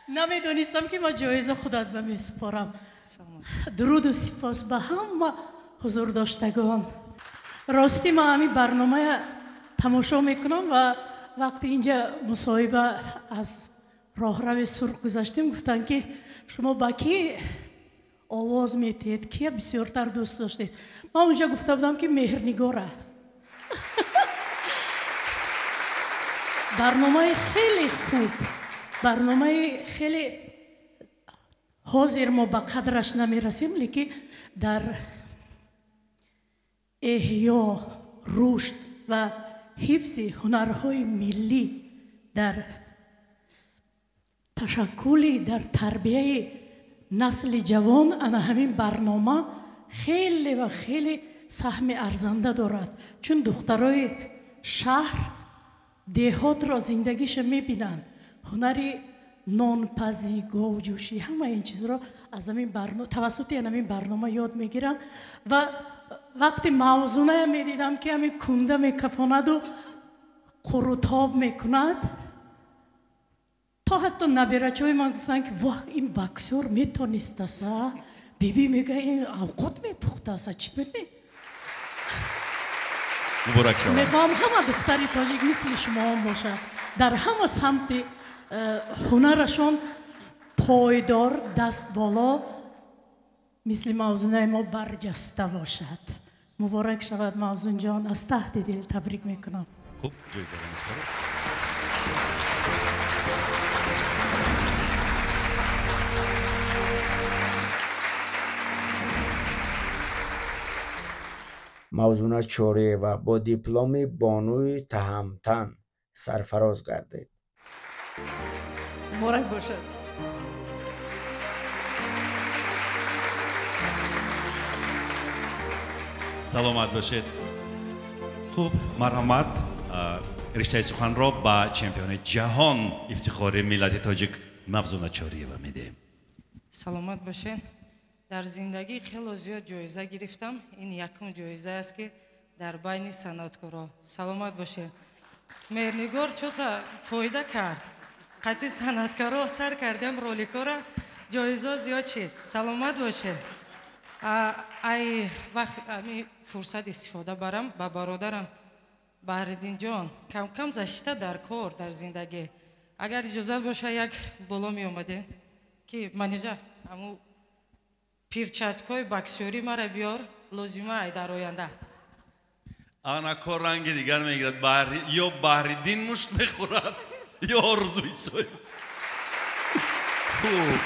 Намедонистам ки ман ҷоиза худат ба месупорам. Дуруду сипос ба ҳама ҳузурдоштагон. Ростӣ ман ҳамин барномая тамошо мекунам ва вақти инҷа мусоҳиба аз роҳрави сурх гузаштем, гуфтанд ки шумо ба ки овоз метиҳед, кия бисёртар дӯст доштед? Ман унҷа гуфта будам ки Меҳрнигора. Барномаи хеле хуб, барномаи хеле ҳозир мо ба қадраш намерасем, лекин дар эҳё, рушд ва ҳифзи ҳунарҳои миллӣ, дар ташаккули, дар тарбияи насли ҷавон ана ҳамин барнома хеле ва хеле саҳми арзанда дорад, чун духтарои шаҳр деҳотро зиндагиша мебинанд, ҳунари нонпазӣ, говҷӯшӣ, ҳама ин чизро аз ҳамин тавассути ҳамин барнома ёд мегиранд. Ва вақти Мавзуная медидам ки ҳамин кунда мекафонаду қурутоб мекунад, то ҳатто набирачаҳои ман гуфтанд ки воҳ, ин боксёр метонистаса, биби мега ин авқот мепухтаса, чӣ бини. Муборак шавад. Мехоҳам ҳама духтари тоҷик мисли шумоҳо бошад, дар ҳама самти ҳунарашон пойдор, даст боло, мисли Мавзунаи мо барҷаста бошад. Муборак шавад, Мавзунҷон, аз таҳти дил табрик мекунам. Хуб, ҷоизаро месупорад. Мавзуна Чориева бо дипломи бонуи таҳамтан сарфароз гардид. Муборак бошад. Саломат бошед. Хуб, марҳамат, риштаи суханро ба чемпиони ҷаҳон, ифтихори миллати тоҷик Мавзуна Чориева медиҳем. Саломат бошед. Дар зиндагӣ хело зиёд ҷоиза гирифтам. Ин якум ҷоиза аст ки дар байни санъаткоро. Саломат бошед. Меҳрнигор чӯта фоида кард. Қатъи санъаткоро сар кардем роликора, Ҷоизо зиёд шид. Саломат бошед. Ай вақт ами фурсат истифода барам ба бародарам Баҳриддинҷон. Кам-кам защита дар кор, дар зиндагӣ. Агар иҷозат боша, як боло меомаде ки манижа аму перчаткои боксёрӣ мара биёр, лозима ай дар оянда. Ана кор ранги дигар мегирад. Ё Баҳриддин мушт мехӯрад, ё Орзу Исоев. Хуб,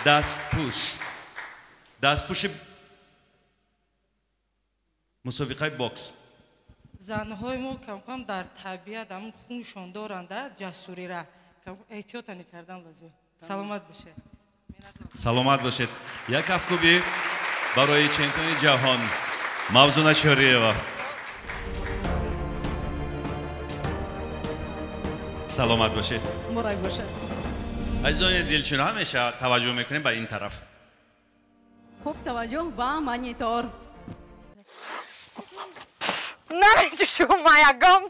дастпӯш, дастпӯши мусобиқаи бокс. Занҳои мо камкам дар табиат ҳамун хуншон доранда ҷасурира, эҳтиётани кардан лозим. Саломат бошед. Саломат бошед. Як кафкӯбӣ барои чемпиони ҷаҳон Мавзуна Чориева. Саломат бошед. Муборак бошад. Азизони дил, чун ҳамеша таваҷҷӯҳ мекунем ба ин тараф. Хуб, таваҷҷӯҳ ба монитор. Намечушум ягом.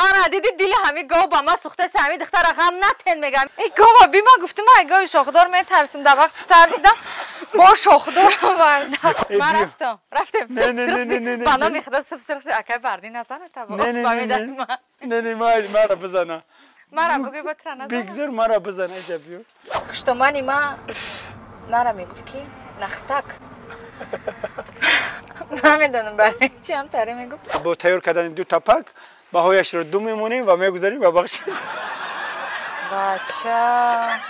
Ана диди, дили ҳами гов ба ма сӯхтаси, ҳами духтара ғам натен мегам. Эй гова бима гуфтим, ай гови шохдор метарсим, дар вақти тарсидам бо шохдор оварда. Ма рафтам. Рафтем. Ба номи худо суб сирх шуд. Акай Бардин назана таба. Не, не, мара бизана. Мара бугӯй, ба тра назана. Бигзор мара бизана, иҷа биё. Хуштомани ма мара мегуфт ки нахтак. Намедонам барои чи ҳам таре мегуфт. Бо тайёр кардани ду тапак баҳояшро ду мемонем ва мегузарем ба бахши. Бача.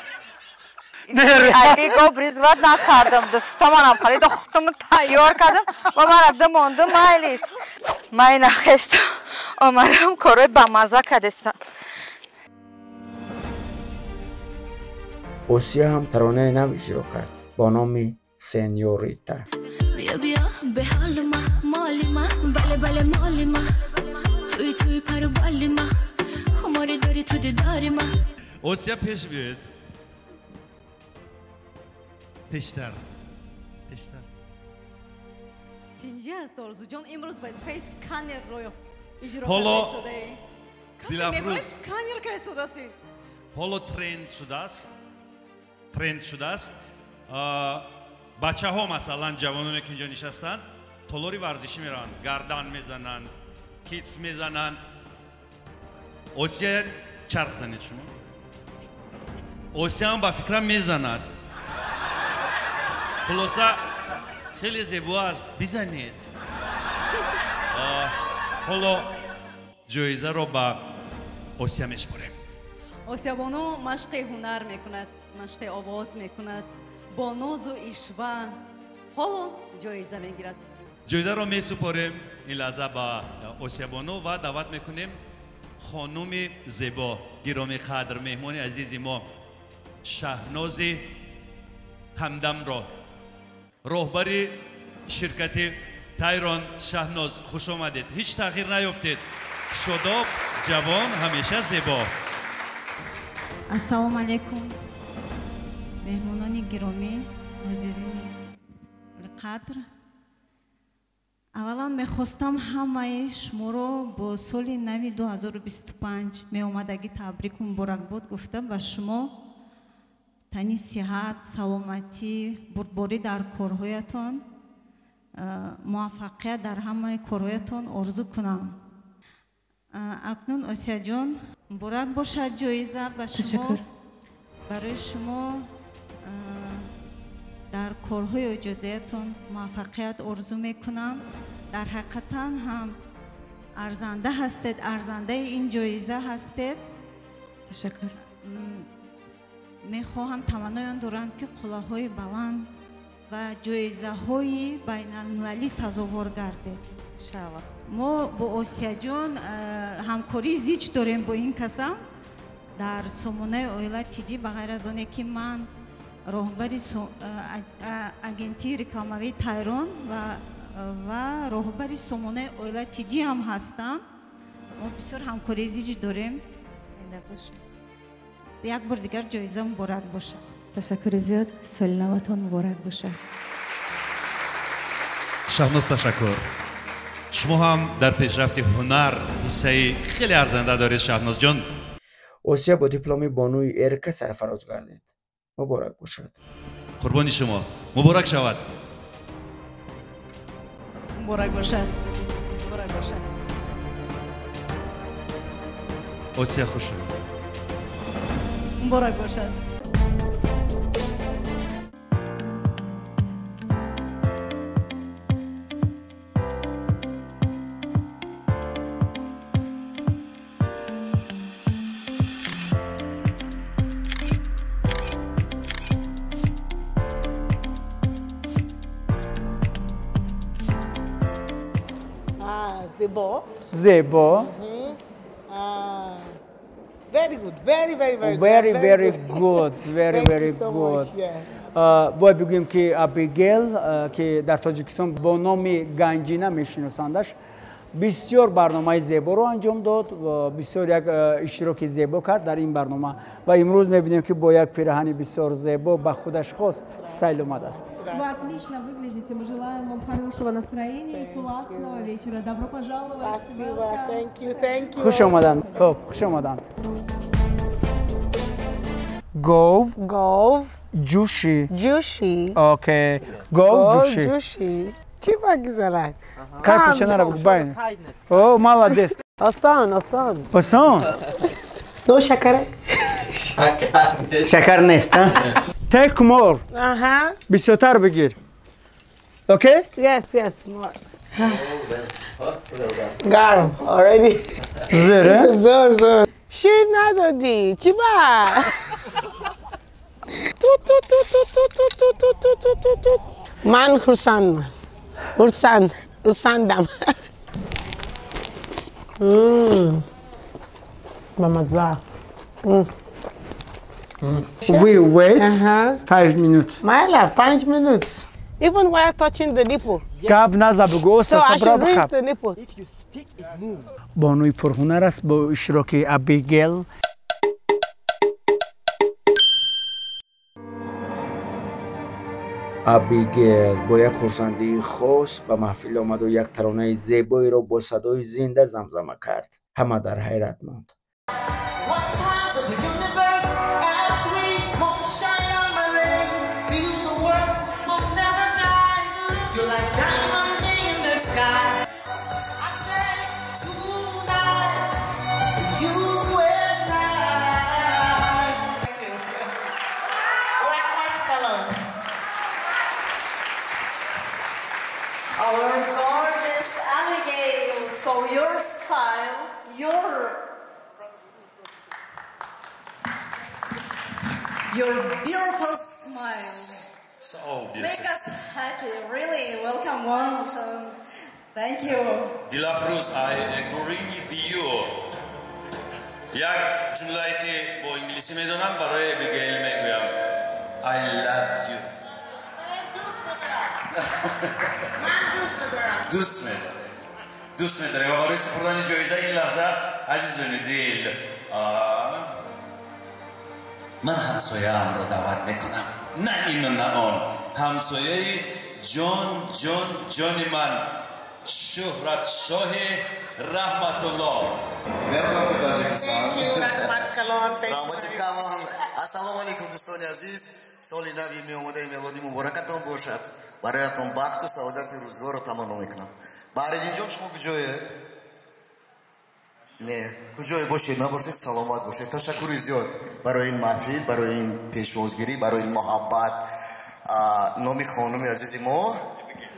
Аги гов ризват накардам, дӯстоманам харида, худам тайёр кардам ва ман рафта мондам, майли. Ман ина хестам, омадам, корҳои бамазза кардестам. Осия ҳам таронаи нав иҷро кард бо номи Сеньорита. بیا بیا به حال ما، مال ما، بله بله مال ما، توی توی پر و بال ما، خماری داری تو دیدار ما. Осия, пеш биёед. Пештар, пештар. Тинҷӣ аст, Орзуҷон. Имрӯз вазифаи сканерро иҷро Ҳоло карда истодаӣ. Касе Дилафрӯз. мебояд сканер карда истодаси. Ҳоло тренд шудааст, тренд шудааст. Бачаҳо, масалан, ҷавононе ки инҷо нишастанд, толори варзишӣ мераванд, гардан мезананд, китф мезананд. Осия, чарх занед шумо. Осия ҳам ба фикрам мезанад. Хулоса, хеле зебо аст, бизанед. Ҳоло ҷоизаро ба Осия месупорем. Осиябону машқи ҳунар мекунад, машқи овоз мекунад, бо нозу ишва ҳоло ҷоиза мегирад. Ҷоизаро месупорем ин лаҳза ба Осиябону ва даъват мекунем хонуми зебо, гироми қадр, меҳмони азизи мо Шаҳнози Ҳамдамро, роҳбари ширкати Тайрон. Шаҳноз, хуш омадед. Ҳеҷ тағйир наёфтед, шодоб, ҷавон, ҳамеша зебо. Ассалому алайкум, меҳмонони гиромӣ, ҳозирини қадр. Аввалан мехостам ҳамаи шуморо бо соли нави 2025 меомадагӣ табрику муборакбод гуфта, ба шумо тани сиҳат, саломатӣ, бурдборӣ дар корҳоятон, муваффақият дар ҳамаи корҳоятон орзу кунам. Акнун, Осияҷон, муборак бошад ҷоиза ба шумо. Барои шумо дар корҳои эҷодиятон муваффақият орзу мекунам. Дар ҳақиқатан ҳам арзанда ҳастед, арзандаи ин ҷоиза ҳастед. Ташаккур. Мехоҳам, таманнои он дорам, ки қуллаҳои баланд ва ҷоизаҳои байналмилалӣ сазовор гардед. Иншааллоҳ. Мо бо Осияҷон ҳамкории зич дорем бо ин касам дар сомонаи Оила Тиҷӣ. Ба ғайр аз оне ки ман роҳбари агентии рекламавии Тайрон ва роҳбари сомонаи Оила Тиҷӣ ҳам ҳастам, мо бисёр ҳамкории зич дорем. Зинда бошед. Як бор дигар ҷоиза муборак бошад. Ташаккури зиёд, соли наватон муборак бошад. Шаҳноз, ташаккур. Шумо ҳам дар пешрафти ҳунар ҳиссаи хеле арзанда доред, Шаҳнозҷон. Осия бо дипломи бонуи эрка сарфароз гардид. Муборак бошад. Қурбони шумо. Муборак шавад. Муборак бошад. Муборак бошад. Осия, хуш омадед. Муборак бошад. Zebo. Zebo. Very good. Very, very, very good. Very, very good. Very, very good. Бояд бигӯем, ки Абигел, ки дар Тоҷикистон бо номи Ганҷина мешиносандаш, бисёр барномаи зеборо анҷом дод, бисёр як иштироки зебо кард дар ин барнома ва имрӯз мебинем, ки бо як пираҳани бисёр зебо, ба худаш хос стайл омадааст. Вы отлично выглядите. Мы желаем вам хорошего настроения и классного вечера. Добро пожаловать. Спасибо. Thank you. Thank you. Хуш омадан. Хуб, хуш омадан. Гов. Гов. Ҷӯшӣ. Ҷӯшӣ. Окей. Гов ҷӯшӣ. Ҷӯшӣ. Чӣ бигзарад? Кай куча нара байн. О, молодец. Осон, осон. Осон? No шакар. Шакар нест, а? Take more. Аҳа. Бисёртар бигир. Окей? Yes, more. Гарм, already. Зӯр, э? Зӯр, зӯр. Шир надодӣ. Чӣ ба? Ту ту ту ту ту ту ту ту ту ту ту ту. Ман хурсанд. Хурсанд. Хурсандам. Бамаза. We wait 5 minutes. Майла, 5 minutes. Even while touching the nipple. Гап наза, бигӯ. So I should rinse the nipple. If you speak, it moves. Бонуи пурҳунар аст бо иштироки Абигел. Абигел бо як хурсандии хос ба маҳфил омаду як таронаи зебоеро бо садои зинда замзама кард. Ҳама дар ҳайрат монд. One time to the universe as we won't shine on my lane. Feel the world will never die. You're like diamonds in the sky. I say tonight, you and I. Rahmat Kalon. Our gorgeous Abigail, so your style, your beautiful smile. So beautiful. Make us happy, really. Welcome, welcome. Thank you. Дилафрӯз, I agree with you. Як ҷумлае, ки бо инглисӣ медонам, барои Абигейл мегӯям. I love you. Ман дӯст дорам. Дӯст медорем. Дӯст медорем ва барои супурдани ҷоиза ин лаҳза, азизони дил, ман ҳамсояамро даъват мекунам. На ину, на он. Ҳамсояи ҷон, ҷон, ҷони ман, Шӯҳратшоҳи Раҳматулло. Welcome to Tajikistan. Thank you, Rahmat Kalon. Thank you. Раҳмати калон. Ассалому алайкум, дӯстони азиз. Соли нави меомадаи мелодӣ муборакатон бошад. Бароятон бахту саодати рӯзгорро таманно мекунам. Баҳриддинҷон, шумо куҷоед? Не, куҷое бошед, набошед, саломат бошед. Ташаккури зиёд барои ин маҳфил, барои ин пешвозгирӣ, барои ин муҳаббат. Номи хонуми азизи мо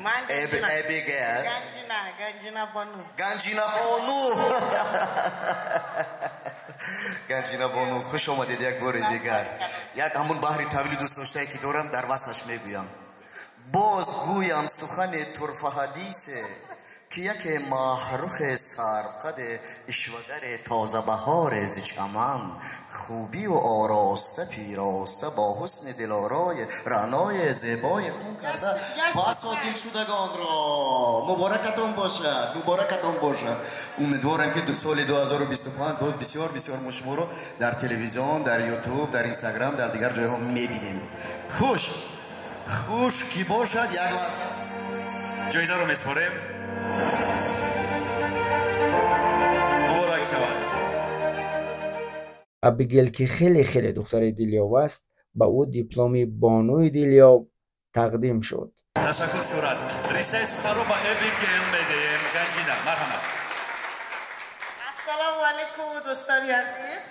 Ман Эбигел. Ганҷина, Ганҷина Бону. Ганҷина Бону. Ганҷина Бону, хуш омадед як бори дигар. Як ҳамун баҳри тавили дӯстдоштае, ки дорам, дар васлаш мегӯям. Боз гӯям сухани турфаҳадисе, ки яке маҳрухе сарқаде ишвагаре тозабаҳоре зи чаман хубию ороста пироста бо ҳусни дилорое раъное зебое хун карда басо дилшудагонро. Муборакатон бошад, муборакатон бошад. Умедворам, ки соли 2025 боз бисёр бисёр мо шуморо дар телевизион, дар Ютуб, дар Инстаграм, дар дигар ҷойҳо мебинем. Хуш хуш ки бошад, як лаҳза. Ҷоизаро месупорем. Муборак шавад. Абигел ки хеле хеле духтари дилёв аст, ба ӯ дипломи бонуи дилёв тақдим шуд. Ташаккур, Шӯҳрат. Ришаи суханро ба Эбигел медиҳем. Ганҷина, марҳамат. Ассалому алайкум, дӯстони азиз.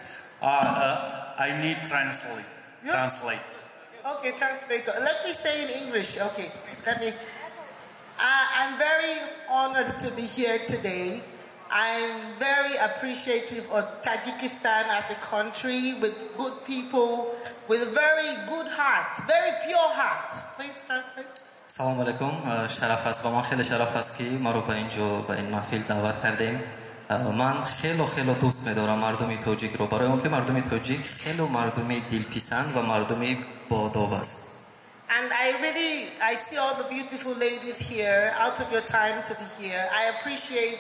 I need translate. Translate. Okay, translator. Let me say in English. Okay, please let me. I'm very honored to be here today. I'm very appreciative of Tajikistan as a country with good people, with very good heart, very pure heart. Please translate. Салом алейкум. Шараф аст ба ман, хеле шараф аст, ки маро ба ин ҷо, ба ин маҳфил даъват кардем. Ман хело хело дӯст медорам мардуми тоҷикро, барои он ки мардуми тоҷик хело мардуми дилписанд ва мардуми боодоб аст. And I really, I see all the beautiful ladies here, out of your time to be here. I appreciate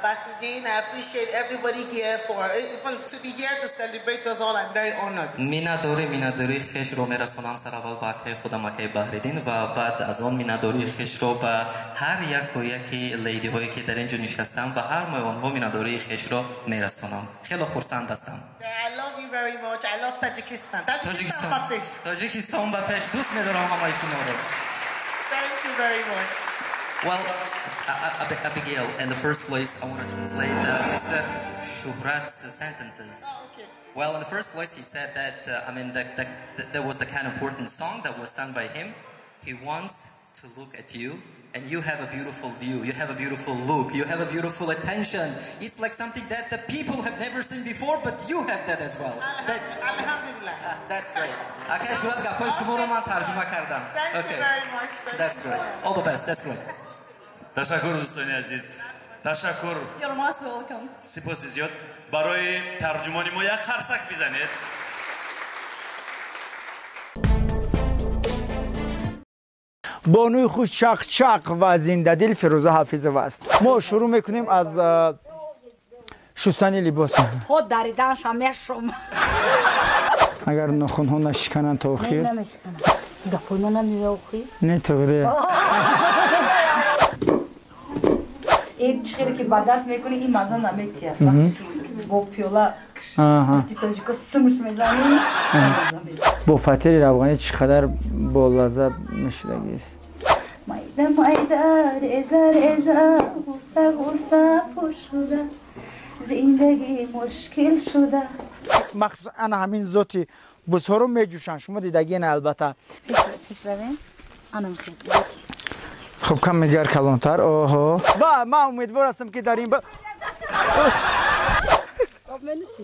Bahriddin, I appreciate everybody here for even to be here to celebrate us all. I'm very honored. Миннатдории хешро мерасонам сараввал ба акаи худам, акаи Баҳриддин, ва баъд аз он миннатдории хешро ба ҳар яку яки лейдиҳое, ки дар ин ҷо нишастанд, ба ҳамаи онҳо миннатдории хешро мерасонам. Хело хурсанд ҳастам. I love you very much. I love Tajikistan. Tajikistan ба пеш. Тоҷикистон ба пеш. Дӯст медорам ҳамаи шуморо. Thank you very much. Well, Abigail, in the first place, I want to translate Mr. Shuhrat's sentences. Oh, okay. Well, in the first place, he said that, I mean, that was the kind of important song that was sung by him. He wants to look at you, and you have a beautiful view, you have a beautiful look, you have a beautiful attention. It's like something that the people have never seen before, but you have that as well. Alhamdulillah. That's great. Акаи Шӯҳрат, гапҳои шуморо ман тарҷума кардам. Thank you very much. Thank That's you. great. All the best. That's great. Ташаккур, дӯстони азиз, ташаккур. You're most welcome. Сипоси зиёд. Барои тарҷумони мо як қарсак бизанед. Бонуи хуш, чақчақ ва зиндадил Фирӯза Ҳафизова аст. Мо шурӯъ мекунем аз шустани либос. То дариданша мешум. Агар нохунҳо нашикананд то охир. Намешиканам. Гапои ман намеохи. Не, туғри. Ин чӣ хеле ки ба даст мекунӣ, ин маза наметиҳад. Бо пиёла, гуфти тоҷико, симш мезанӣ. Бо фатири равғанӣ чӣ қадар болаззат мешудагист. Майда майда, реза реза, ғусса ғусса пур шуда, зиндагӣ мушкил шуда. Махсусан ана ҳамин зоти бузҳоро меҷӯшанд, шумо дидагиен, албатта. Пешравем, ана. Хуб, кам дигар калонтар. Оҳо, ва ман умедвор ҳастам, ки дар ин ба Об менӯшӣ?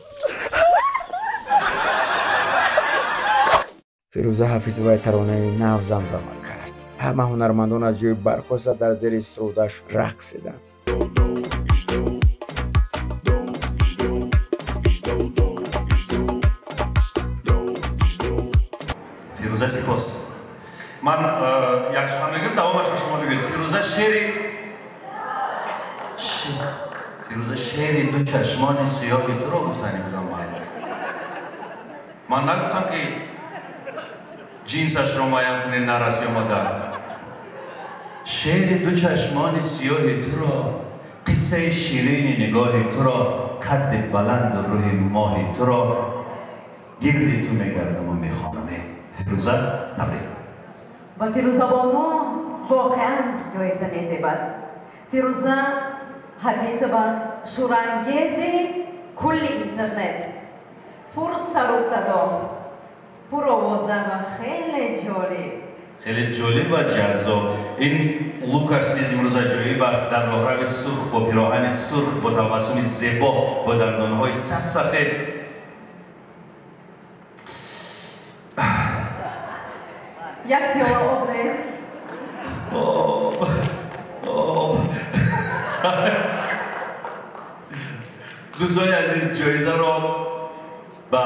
Фирӯза Ҳафизова таронаи нав замзама кард. Ҳама ҳунармандон аз ҷои бархоста дар зери сурудаш рақсиданд. Фирӯза, сипос. Ман як сухан мегӯям, давомашро шумо бигӯед. Фирӯза, шери Фирӯза, шери ду чашмони сиёҳи туро гуфтанӣ будам. Ман нагуфтам, ки ҷинсашро муайян кунед, нарас ё мода. Шери ду чашмони сиёҳи туро, қиссаи ширини нигоҳи туро, қадди баланду рӯҳи моҳи туро гирди ту мегардаму мехонам. Фирӯза, табрик. Ба Фирӯзабону воқеан ҷоиза мезебад. Фирӯза Ҳафизова шӯрангези кулли интернет, пур сару садо, пуровоза ва хеле ҷолиб. Хеле ҷолиб ва ҷаззоб. Ин лукаш низ имрӯз аҷоиб аст, дар роҳрави сурх, бо пироҳани сурх, бо табассуми зебо, бо дандонҳои сабсафед. Як пиёла об нест? Об, об. Дӯстони азиз, ҷоизаро ба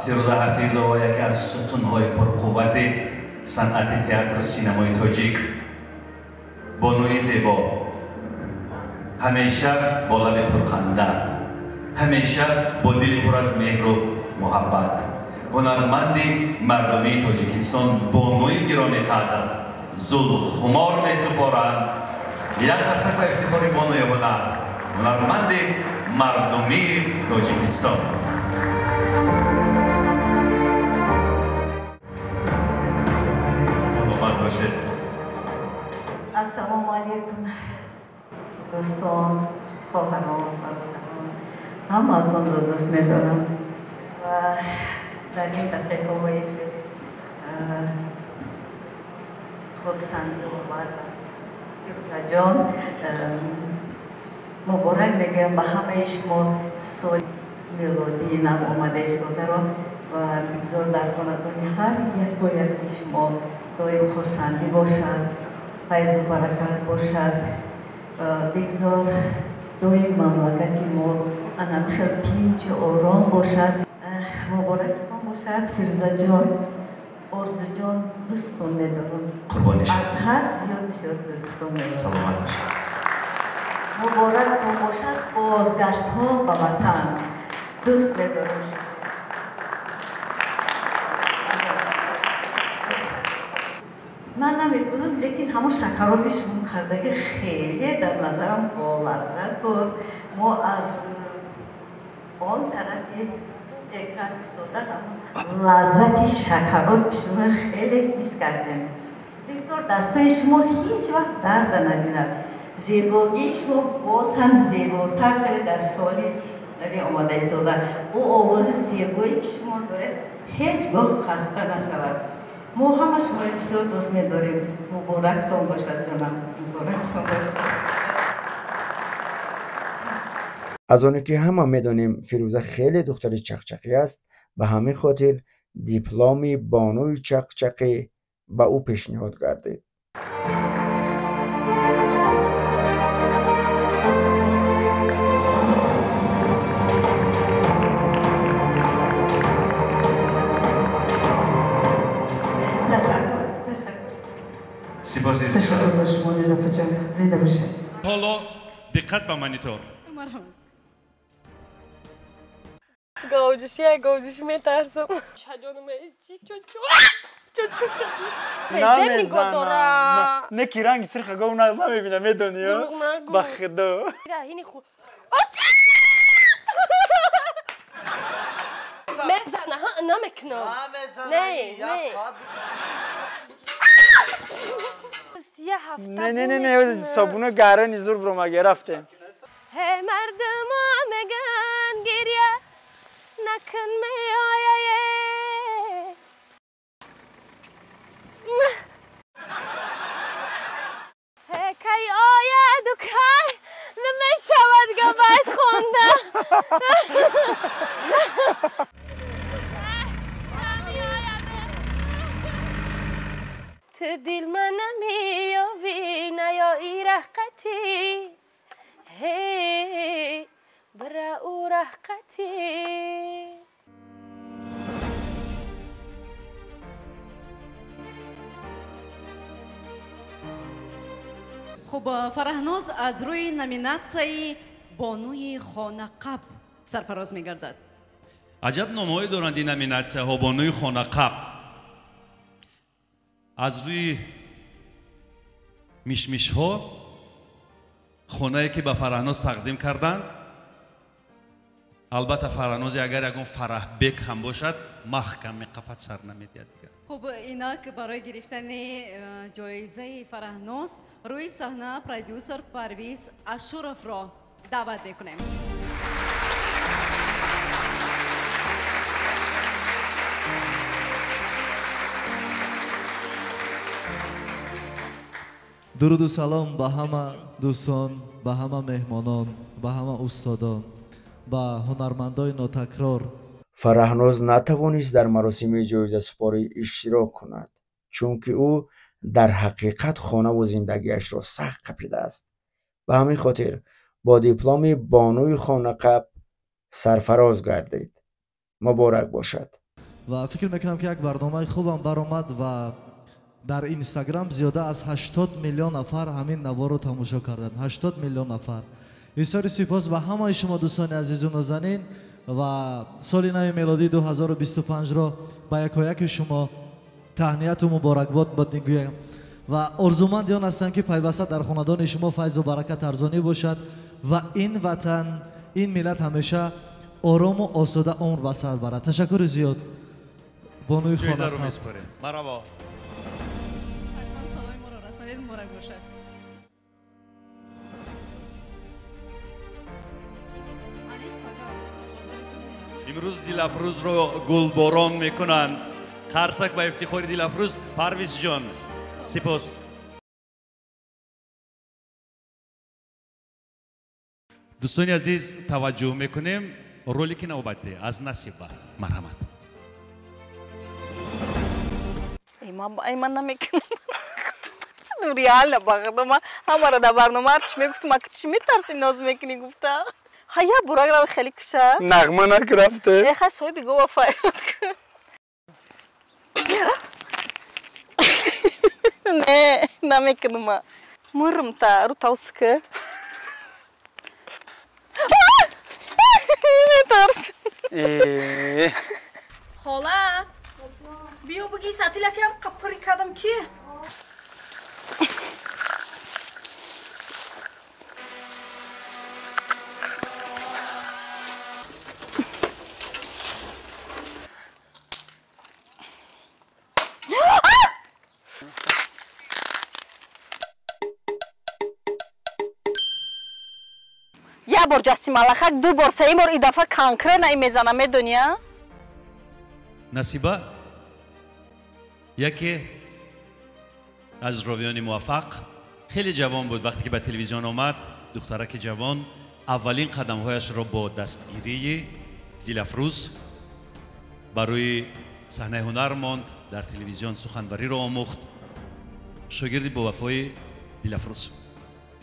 Фирӯза Ҳафизова, яке аз сутунҳои пурқуввати санъати театру синамои тоҷик, бонуи зебо, ҳамеша бо лаби пурханда, ҳамеша бо дили пур аз меҳру муҳаббат, ҳунарманди мардумии Тоҷикистон, бонуи гиромиқадр Зулхумор месупоранд. Як қарсак ба ифтихори бонуи ҳунар, ҳунарманди мардумии Тоҷикистон. Ассалому алайкум дӯстон, хоҳарон, бародарон, ҳамаатонро дӯст медорам ва дар ин дақиқаҳои хурсандӣ омад. Фирӯзаҷон, муборак мегӯям ба ҳамаи шумо соли мелодии нав омада истодаро ва бигзор дар хонадони ҳар яко яки шумо доим хурсандӣ бошад, файзу баракат бошад. Бигзор доим мамлакати мо анам хел тинчу ором бошад. Муборакатон бошад, Фирӯзаҷон, Орзуҷон, дӯстон медорам. Қурбони шумо. Аз ҳад зиёд бисёр дӯстон медорам. Саломат бошед. Муборактон бошад бозгаштҳо ба ватан. Дӯст медорам. Ман намедонам, лекин ҳамон шакароби шумо кардаги хеле дар назарам болаззат буд. Мо аз он тарафи экран истода ҳамон лаззати шакароби шумо хеле ҳис кардем. Бигзор дастои шумо ҳеҷ вақт дарда набинад. Зебогии шумо боз ҳам зеботар шавад дар соли нави омода истода. О овози зебое ки шумо доред ҳеҷ гоҳ хаста нашавад. Мо ҳама шуморо бисёр дӯст медорем. Муборактон бошад, ҷонам, муборактон бошад. Аз оне ки ҳама медонем, Фирӯза хеле духтари чақчақӣ аст, ба ҳамин хотир дипломи бонуи чақчақӣ ба ӯ пешниҳод гардид. Ташаккур ба шумо, Низапаҷон, зинда бошед. Ҳоло диққат ба монитор. Говҷӯшӣ, як говҷӯшӣ метарсам. Намезанам. Не ки ранги сирха гов намебинам, медонӣ? Ба худо. Мезана, намекунам. Не, не. Не, не, не, не, собуна гарани зур бромаге рафтем. Ҳе мардумо меган гиря накун меояе. Ҳе кай ояду кай намешавад габайт хонда. تو دل من نمیابی نیایی رحقتی، هی برا او رحقتی. خب فرهناز از روی номинатсияи бонуи хонақаб сарфароз мегардад. Аҷаб номҳое доранд ин номинатсияҳо. Бонуи хонақаб аз рӯи мишмишҳо хонае ки ба Фараҳноз тақдим карданд, албатта Фараҳнозе агар ягон Фараҳбек ҳам бошад, маҳкам меқапад, сар намедиҳад дигар. Хуб, инак барои гирифтани ҷоизаи Фараҳноз рӯи саҳна продюсер Парвиз Ашуровро даъват мекунем. Дуруду салом ба ҳама дӯстон, ба ҳама меҳмонон, ба ҳама устодон, ба ҳунармандои нотакрор. Фараҳноз натавонист дар маросими ҷоизасупорӣ иштирок кунад, чунки ӯ дар ҳақиқат хонаву зиндагиашро сахт қапидааст. Ба ҳамин хотир бо дипломи бонуи хонақаб сарфароз гардид. Муборак бошад. Ва фикр мекунам, ки як барномаи хубам баромад ва дар Инстаграм зиёда аз 80 миллион нафар ҳамин наворро тамошо карданд. 80 миллион нафар. Бисёри сипос ба ҳамаи шумо дӯстони азизу нозанин ва соли нави мелодии 2025-ро ба якояки шумо таҳнияту муборакбод бод мегӯям ва орзуманди он ҳастам, ки пайваста дар хонадони шумо файзу баракат арзонӣ бошад ва ин ватан, ин миллат ҳамеша орому осуда умр ба сар барад. Ташаккури зиёд. Бонуи хонақаб. Марҳабо. Муборак бошад. Имрӯз Дилафрӯзро гулборон мекунанд. Қарсак ба ифтихори Дилафрӯз. Парвиз ҷон, сипос. Дӯстони азиз, таваҷҷӯҳ мекунем ролики навбатӣ аз Насиба. Марҳамат. Ман намекунам. Реально бағирдам. Ҳамаро дар барнома ҳарчи мегуфтам, ака чӣ метарсӣ ноз мекунӣ гуфта. Ха я бурак хеле куша. Нағма накрафте. Э ха соҳиби гова фарёд кун. Не, намекунам. Мурм та ру тавска. Метарс. Хола, биё буги сатилакам қапқири кардам ки. Як бор ҷасти малахак, ду бор, сеюм бор, и дафъа конкретно и мезана, медонӣ, а? Насиба яке аз ровиёни муваффақ, хеле ҷавон буд вақте ки ба телевизион омад. Духтараки ҷавон аввалин қадамҳояшро бо дастгирии Дилафрӯз барои саҳнаи ҳунар монд, дар телевизион суханвариро омӯхт. Шогирди бовафои Дилафрӯз.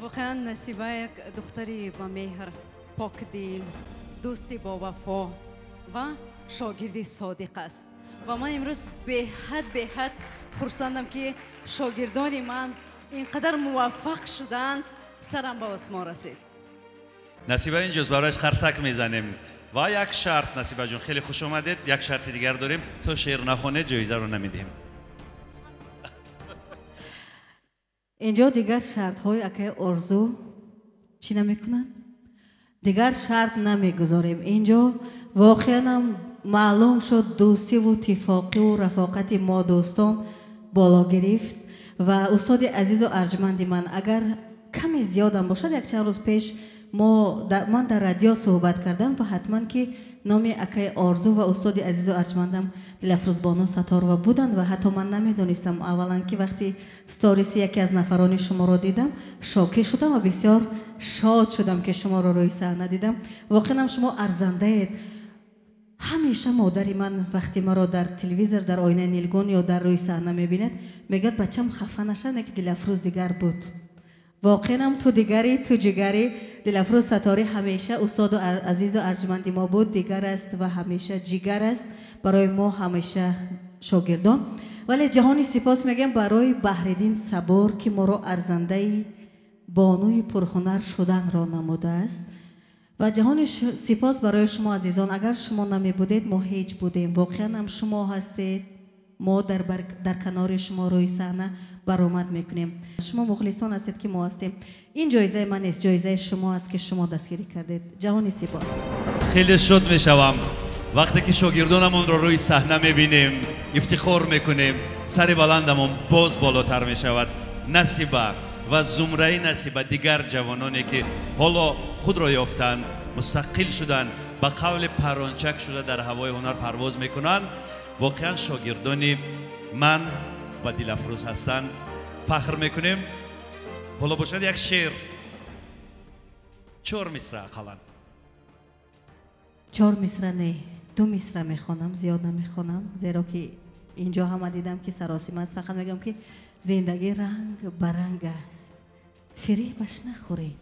Воқеан Насиба як духтари ба меҳр, покдил, дӯсти бовафо ва шогирди содиқ аст. Ва ман имрӯз беҳад хурсандам, ки шогирдони ман ин қадар муваффақ шуданд, сарам ба осмон расид. Насиба инҷост, барояш қарсак мезанем. Ва як шарт, Насиба ҷон, хеле хуш омадед. Як шарти дигар дорем, то шеър нахонед ҷоизаро намедиҳем. Инҷо дигар шартҳои акаи Орзу чӣ намекунанд? Дигар шарт намегузорем. Инҷо воқеанам маълум шуд дӯстиву тифоқиву рафоқати мо дӯстон боло гирифт. Ва устоди азизу арҷманди ман, агар каме зиёдам бошад, якчанд рӯз пеш ман дар радио суҳбат кардам ва ҳатман ки номи акаи Орзу ва устоди азизу арҷмандам Дилафрӯзбону Сатторова буданд ва ҳатто ман намедонистам. Аввалан ки вақти сториси яке аз нафарони шуморо дидам, шокӣ шудам ва бисёр шод шудам, ки шуморо рӯи саҳна дидам. Воқеанам шумо арзандаед. Ҳамеша модари ман вақти маро дар телевизор, дар оинаи нилгун ё дар рӯи саҳна мебинад, мегӯяд: бачам хафа нашав, ки Дилафрӯз дигар буд. Воқеанам ту дигари, ту ҷигари. Дилафрӯз Сатторӣ ҳамеша устоду азизу арҷманди мо буд, дигар аст ва ҳамеша ҷигар аст барои мо, ҳамеша шогирдон. Вале ҷаҳони сипос мегӯям барои Баҳриддин Сабур, ки моро арзандаи бонуи пурҳунар шуданро намудааст. Ва ҷаҳони сипос барои шумо азизон. Агар шумо намебудед, мо ҳеҷ будем. Воқеанам шумо ҳастед, мо дар канори шумо рӯи саҳна баромад мекунем. Шумо мухлисон ҳастед, ки мо ҳастем. Ин ҷоизаи ман нест, ҷоизаи шумо аст, ки шумо дастгирӣ кардед. Ҷаҳони сипос. Хеле шод мешавам вақте ки шогирдонамонро рӯи саҳна мебинем, ифтихор мекунем, сари баландамон боз болотар мешавад. Насиба ва зумраи Насиба, дигар ҷавононе ки ҳоло худро ёфтанд, мустақил шуданд, ба қавли парончак шуда дар ҳавои ҳунар парвоз мекунанд, воқеан шогирдони ман ва Дилафрӯз ҳастанд. Фахр мекунем. Ҳоло бошад як шеър, 4 мисра ақаллан. 4 мисра не, 2 мисра мехонам, зиёд намехонам, зеро ки инҷо ҳама дидам ки саросима аст. Фақат мегӯям ки зиндагӣ ранг ба ранг аст, фиребаш нахӯред,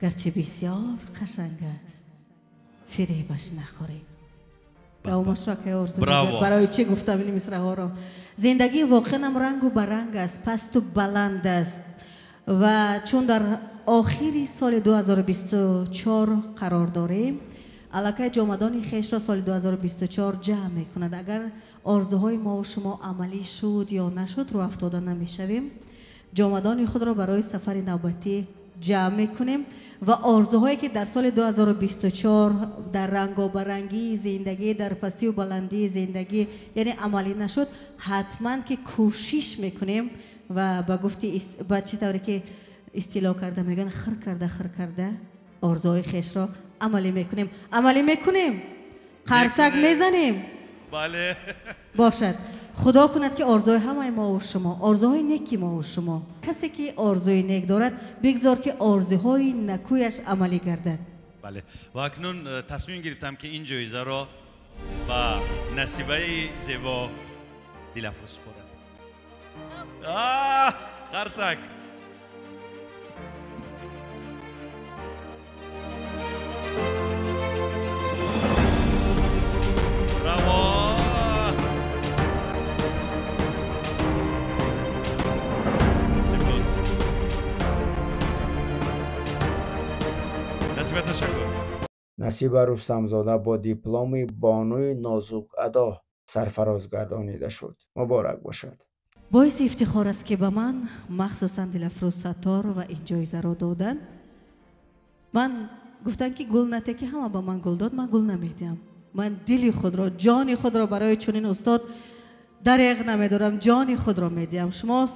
гарчи бисёр қашанг аст, фиребаш нахӯред. Давомашро акаи Орзу мегӯяд. Барои чӣ гуфтам ин мисраҳоро? Зиндагӣ воқеанам рангу баранг аст, пасту баланд аст. Ва чун дар охири соли 2024 қарор дорем, аллакай ҷомадони хешро соли 2024 ҷамъ мекунад. Агар орзуҳои мову шумо амалӣ шуд ё нашуд, рӯ афтода намешавем. Ҷомадони худро барои сафари навбатӣ ҷамъ мекунем ва орзуҳое ки дар соли 2024 дар рангобарангии зиндагӣ, дар пастию баландии зиндагӣ, яъне амалӣ нашуд, ҳатман ки кӯшиш мекунем ва ба гуфти ба чӣ тавре ки истилоҳ карда мегӯянд, хир карда хир карда орзуҳои хешро амалӣ мекунем. Амалӣ мекунем. Қарсак мезанем? Бале. Бошад. Худо кунад ки орзуи ҳамаи мо ва шумо, орзуҳои неки мо ва шумо, касе ки орзуи нек дорад, бигзор ки орзуҳои накӯяш амалӣ гардад. Бале. Ва акнун тасмим гирифтам ки ин ҷоизаро ба Насибаи зебо Дилафрӯз супорад. Қарсак. Браво! Сипос. Насиба, ташаккур. Насиба Рустамзода бо дипломи бонуи нозукадо сарфароз гардонида шуд. Муборак бошад. Боиси ифтихор аст ки ба ман махсусан Дилафрӯз Сатторова ин ҷоизаро доданд. Ман гуфтам ки гул нате, ки ҳама ба ман гул дод, ман гул намедиҳам. Ман дили худро, ҷони худро барои чунин устод дареғ намедорам, ҷони худро медиҳам. Шумо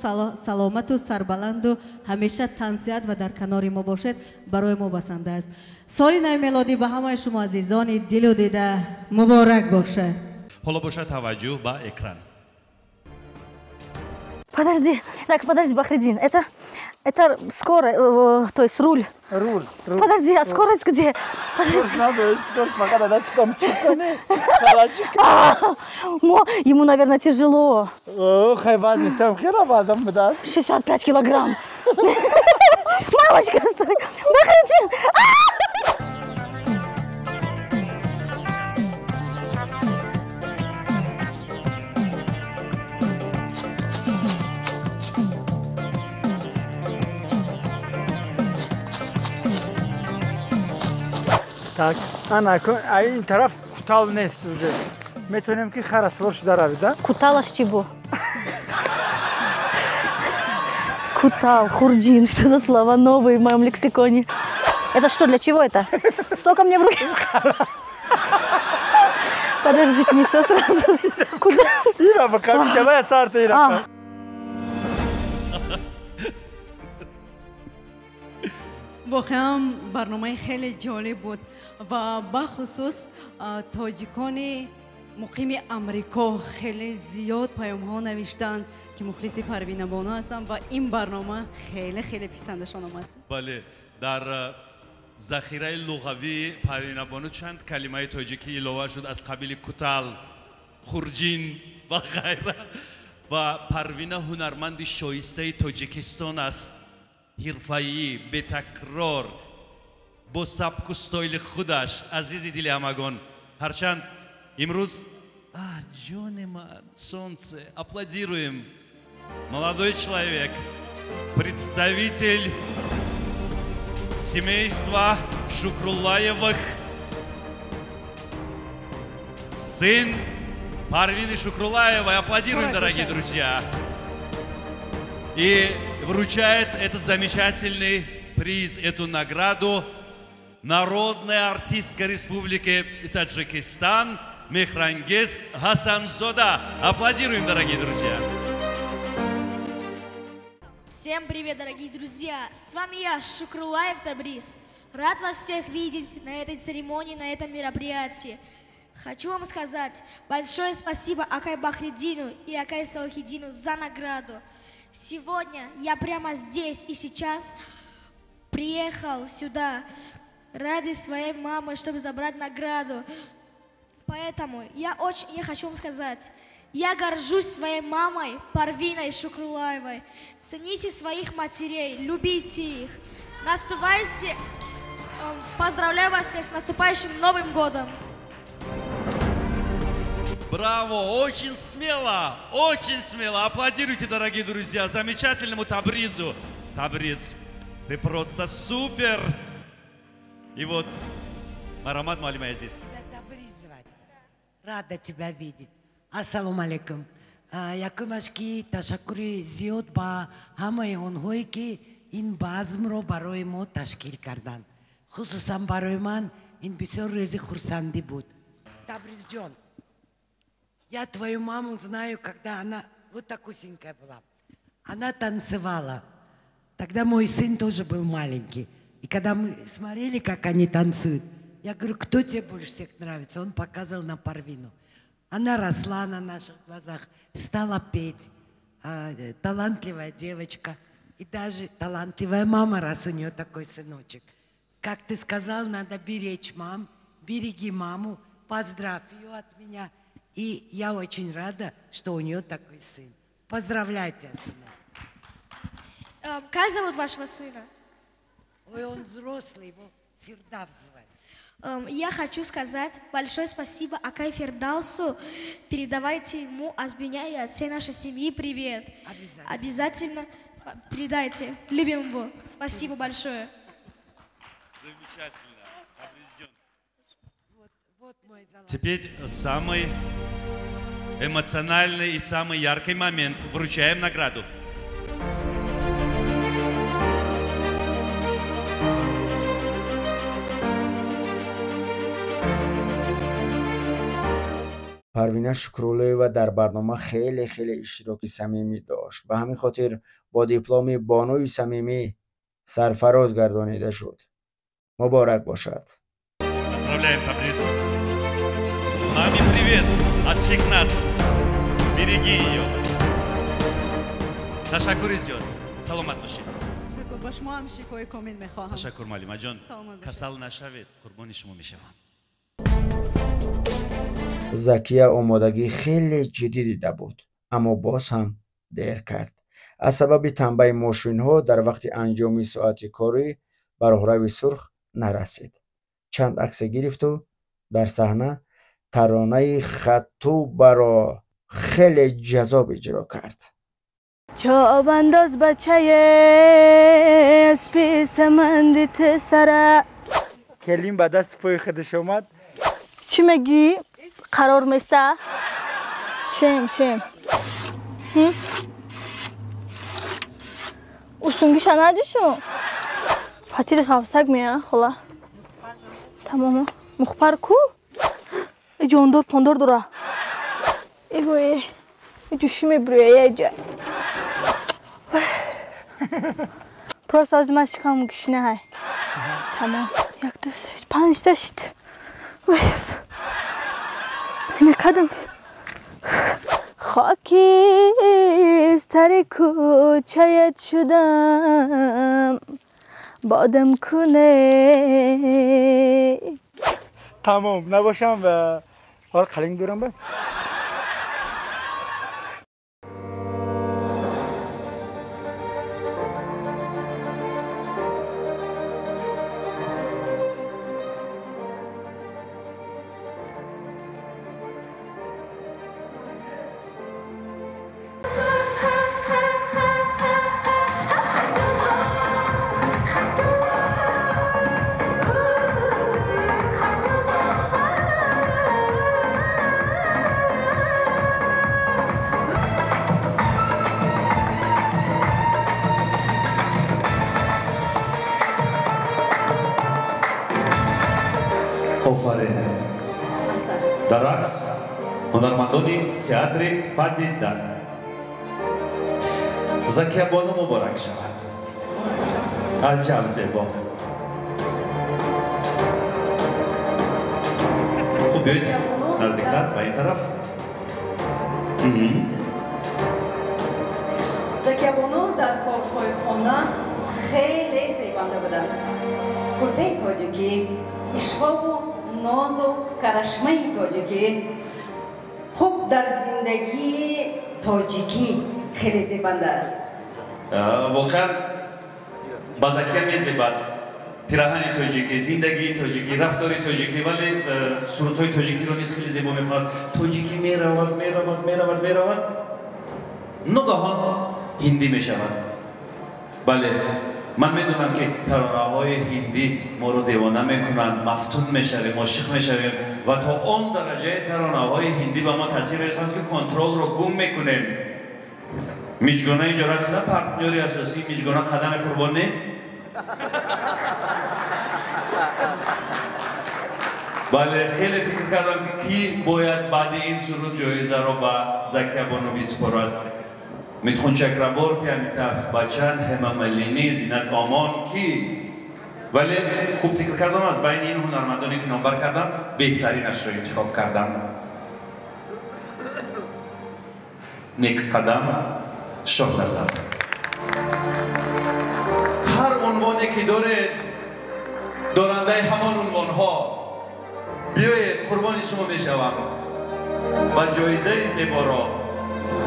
саломату сарбаланду ҳамеша тансиҳат ва дар канори мо бошед, барои мо басанда аст. Соли нави мелодӣ ба ҳамаи шумо азизони дилу дида муборак бошад. Ҳоло бошад таваҷҷӯҳ ба экран. Подожди, так, подожди, Бахридин, это скорость, то есть руль. Руль. Подожди, а скорость где? Скорость надо, скорость пока дать там чуканы. Ему, наверное, тяжело. Хай вазни, там хера вазам, да? 65 килограмм. Мамочка, стой! Бахридин! Так, ана, ин тараф кутал нест уже. Метавонем ки хара сувор шуда равид, да? Кутал аш чӣ бу? Кутал, хурджин, что за слова новые в моем лексиконе? Это что, для чего это? Столько мне в руки. Подождите, не все сразу. Куда? Ира, пока, сарта, Ира. Воқеан барномаи хеле ҷолиб буд ва бахусус тоҷикони муқими Амрико хеле зиёд паёмҳо навиштанд ки мухлиси Парвина Бону ҳастанд ва ин барнома хеле хеле писандашон омад. Бале, дар захираи луғавии Парвина Бону чанд калимаи тоҷикӣ илова шуд аз қабили кутал, хурҷин ва ғайра. Ва Парвина ҳунарманди шоистаи Тоҷикистон аст. Ҳирфаӣ, бетакрор, бо сабку стойли худаш, азизи дили ҳамагон. Ҳарчанд имрӯз, ҷони ман, солнце, аплодируем. Молодой человек, представитель семейства Шукруллаевых, сын Парвины Шукруллаевой. Аплодируем, дорогие друзья. И вручает этот замечательный приз, эту награду народная артистка Республики Таджикистан Мехрангез Хасанзода. Аплодируем, дорогие друзья. Всем привет, дорогие друзья! С вами я, Шукруллаев Табриз. Рад вас всех видеть на этой церемонии, на этом мероприятии. Хочу вам сказать большое спасибо Акай Бахридину и Акай Салахидину за награду. Сегодня я прямо здесь и сейчас приехал сюда ради своей мамы, чтобы забрать награду. Поэтому я хочу вам сказать, я горжусь своей мамой Парвиной Шукруллаевой. Цените своих матерей, любите их. Наступайте, поздравляю вас всех с наступающим Новым годом! Браво! Очень смело! Очень смело! Аплодируйте, дорогие друзья, замечательному Табризу! Табриз, ты просто супер! И вот, Марамат Муаллим Азиз. Рада тебя видеть. Ассалому алейкум. Якумаш ки ташаккури зиёд ба ҳамаи онҳое ки ин базмро барои мо ташкил карданд. Хусусан барои ман ин бисёр рӯзи хурсандӣ буд. Табризҷон, я твою маму знаю, когда она вот такусенькая была. Она танцевала. Тогда мой сын тоже был маленький. И когда мы смотрели, как они танцуют, Я говорю, кто тебе больше всех нравится? Он показал на Парвину. Она росла на наших глазах, стала петь. Талантливая девочка и даже талантливая мама, раз у нее такой сыночек. Как ты сказал, надо беречь мам, береги маму, поздравь ее от меня. И я очень рада, что у нее такой сын. Поздравляю тебя, сынок. Как зовут вашего сына? Ой, он взрослый, его Фирдавс звать. Я хочу сказать большое спасибо Акай Фирдаусу. Передавайте ему от меня и от всей нашей семьи привет. Обязательно. Обязательно передайте. Любим его. Спасибо большое. Замечательно. Теперь самый эмоциональный и самый яркий момент. Вручаем награду. Парвина Шукруллоева дар барнома хеле хеле иштироки самимӣ дошт. Ба ҳамин хотир бо дипломи бонуи самимӣ сарфароз гардонида шуд. Муборак бошад. Поздравляем, Табриз. Маме привет от всех нас. Береги ее. Ташаккури зиёд. Саломат бошед. Ташаккур. Ба шумо ҳам шифои комил мехоҳам. Ташаккур, муаллимаҷон. Саломат бошед. Касал нашавед, қурбони шумо мешавам. Закия омодагӣ хеле ҷиддӣ дида буд, аммо боз ҳам дер кард. Аз сабаби танбаи мошинҳо дар вақти анҷоми соати корӣ ба роҳрави сурх нарасид. Чанд аксе гирифту дар саҳна таронаи хаттубаро хеле ҷаззоб иҷро кард. Чобандоз бачае аспи саманди тесара. Келин ба дасти пои худаш омад. Чӣ мегӣ? Қарор меса? Шем, шем. Усунгиша надишу? Фатири хавсак мея, хола. Тамом. Мухпар ку? Ҷондор пондор дора. Эвой. Ҷуши мебруя эҷа. Просто аз ман шикам гишна ҳай. Тамом. Як, ду, се, панҷта шид. Накардам. Хокистари кӯчаят шудам, бодам куне. Тамом, набошам ва ҳол қалинг дорам ба. Офарин. Дар рақс ҳунармандони театри Падида. Закия бону муборак шавад. Аҷаб зебо. Хуб, биёед наздиктар ба ин тараф. Закия бону дар корҳои хона хеле зебанда буданд. Куртаи тоҷикӣ, ишвову нозу карашмаи тоҷикӣ, хуб дар зиндагии тоҷикӣ хеле зебанда аст. Воқеан ба Закия мезебад пираҳани тоҷикӣ, зиндагии тоҷикӣ, рафтори тоҷикӣ, вале сурудҳои тоҷикиро низ хеле зебо мехонад. Тоҷикӣ меравад, меравад, меравад, меравад, ногаҳон ҳиндӣ мешавад. Бале, ман медонам ки таронаҳои ҳиндӣ моро девона мекунанд, мафтун мешавем, ошиқ мешавем ва то он дараҷаи таронаҳои ҳиндӣ ба мо таъсир мерасонад ки контролро гум мекунем. Миҷгона инҷо рақсида, партнёри асосии Миҷгона Қадами Қурбон нест? Бале, хеле фикр кардам ки кӣ бояд баъди ин суруд ҷоизаро ба Закия бону биспорад. Митхун Чакраборти, Амитабх Бачан, Ҳема Малини, Зинат Омон, ки? Вале хуб фикр кардам, аз байни ин ҳунармандоне ки номбар кардам, беҳтаринашро интихоб кардам. Некқадам Шоҳназар. Ҳар унвоне ки доред, дорандаи ҳамон унвонҳо. Биёед, қурбони шумо мешавам ва ҷоизаи зеборо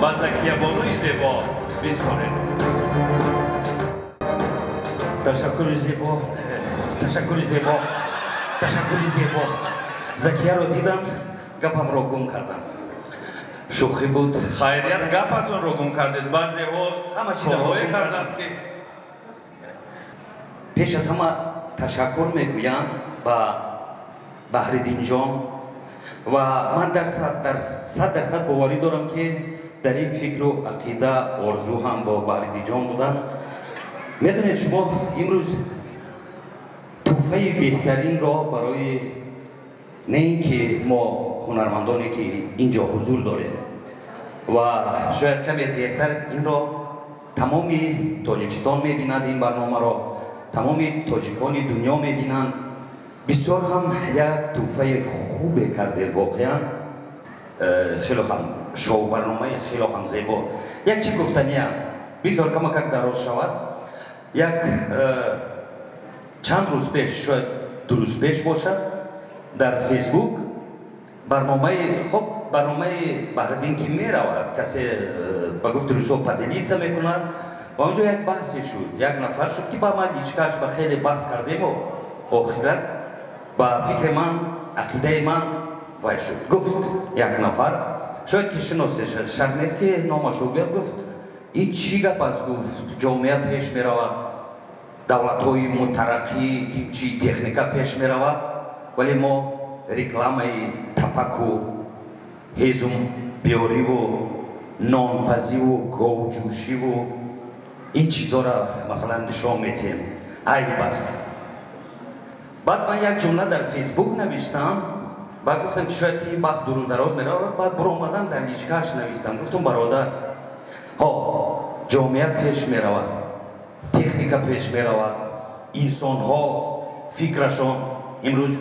ба Закиябонуи зебо бисупоред. Ташаккури зебо, ташаккури зебо, ташаккури зебо. Закияро дидам, гапамро гум кардам. Шӯхӣ буд. Хайрият, гапатонро гум кардед. Баъзеҳо корҳое карданд ки пеш аз ҳама ташаккур мегӯям ба Баҳриддинҷон ва ман дар 100% боварӣ дорам, ки дар ин фикру ақида, орзу ҳам бо Баҳриддинҷон будам. Медонед, шумо имрӯз тӯҳфаи беҳтаринро барои не ин ки мо ҳунармандоне ки инҷо ҳузур дорем ва шояд каме дертар инро тамоми Тоҷикистон мебинад, ин барномаро тамоми тоҷикони дунё мебинанд. Бисёр ҳам як тӯҳфаи хубе кардед, воқеан хело ҳам шоу барномаи хело ҳам зебо. Як чи гуфтаниям, бигзор камакак дароз шавад. Як чанд рӯз пеш, шояд 2 рӯз пеш бошад, дар Фейсбук барномаи, хоб, барномаи Баҳриддин ки меравад, касе ба гуфти рӯзҳо поделиться мекунад ва онҷо як баҳсе шуд. Як нафар шуд ки ба ман личкаш ба хеле баҳс кардему охират ба фикри ман, ақидаи ман вай шуд. Гуфт як нафар, шояд ки шиносе, шарт нест ки номашро гӯям, гуфт ин чӣ гап аст? Гуфт ҷомеа пеш меравад, давлатҳои мутараққӣ, чи техника пеш меравад, вале мо рекламаи тапаку, ҳезум биёриву, нонпазиву, говҷӯшиву ин чизҳоро масалан нишон медиҳем. Айб аст. Баъд ман як ҷумла дар Фейсбук навиштам, баъд гуфтам ки шояд ин баҳс дуру дароз меравад. Баъд буромадам дар личкааш навистам, гуфтам бародар, ҳо, ҷомеа пеш меравад, техника пеш меравад, инсонҳо фикрашон имрӯз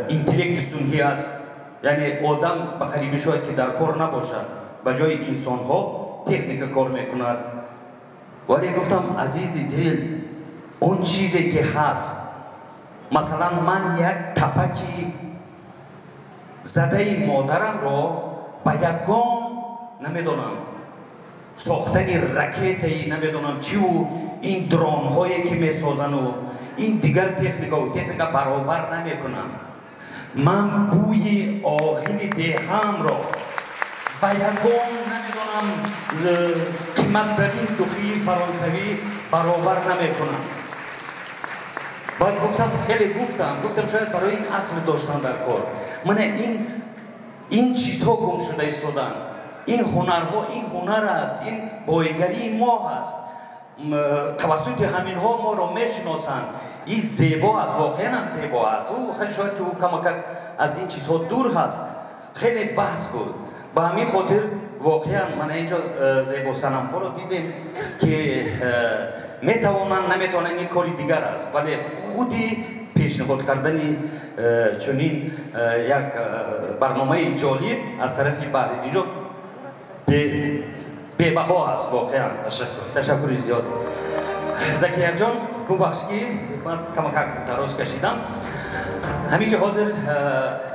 интеллекти сунъӣ аст, яъне одам ба қарибӣ шояд ки дар кор набошад, ба ҷои инсонҳо техника кор мекунад. Вале гуфтам азизи дил, он чизе ки ҳаст, масалан ман як тапаки задаи модарамро ба ягон намедонам сохтани ракетаи намедонам чиву ин дронҳое ки месозану ин дигар техникаву техника баробар намекунам. Ман бӯи оғили деҳамро ба ягон намедонам қиматтарин духии фаронсавӣ баробар намекунам. Баъд гуфтам, хеле гуфтам шояд барои ин ақл доштан дар кор. Мана ин чизҳо гум шуда истоданд. Ин ҳунарҳо, ин ҳунар аст, ин боигарии мо аст. Тавассути ҳаминҳо моро мешиносанд. Ин зебо аст, воқеан ҳам зебо аст. Ӯ хеле шояд ки ӯ камакак аз ин чизҳо дур ҳаст. Хеле баҳс буд. Ба ҳамин хотир воқеан мана инҷо зебосанамҳоро дидем ки метавонанд, наметавонанд, ин кори дигар аст. Вале худи пешниҳод кардани чунин як барномаи ҷолиб аз тарафи Баҳриддинҷон бебаҳо аст воқеан. Ташаккури зиёд. Закияҷон, бубахш ки ман камакак дароз кашидам. Ҳамин ҷо ҳозир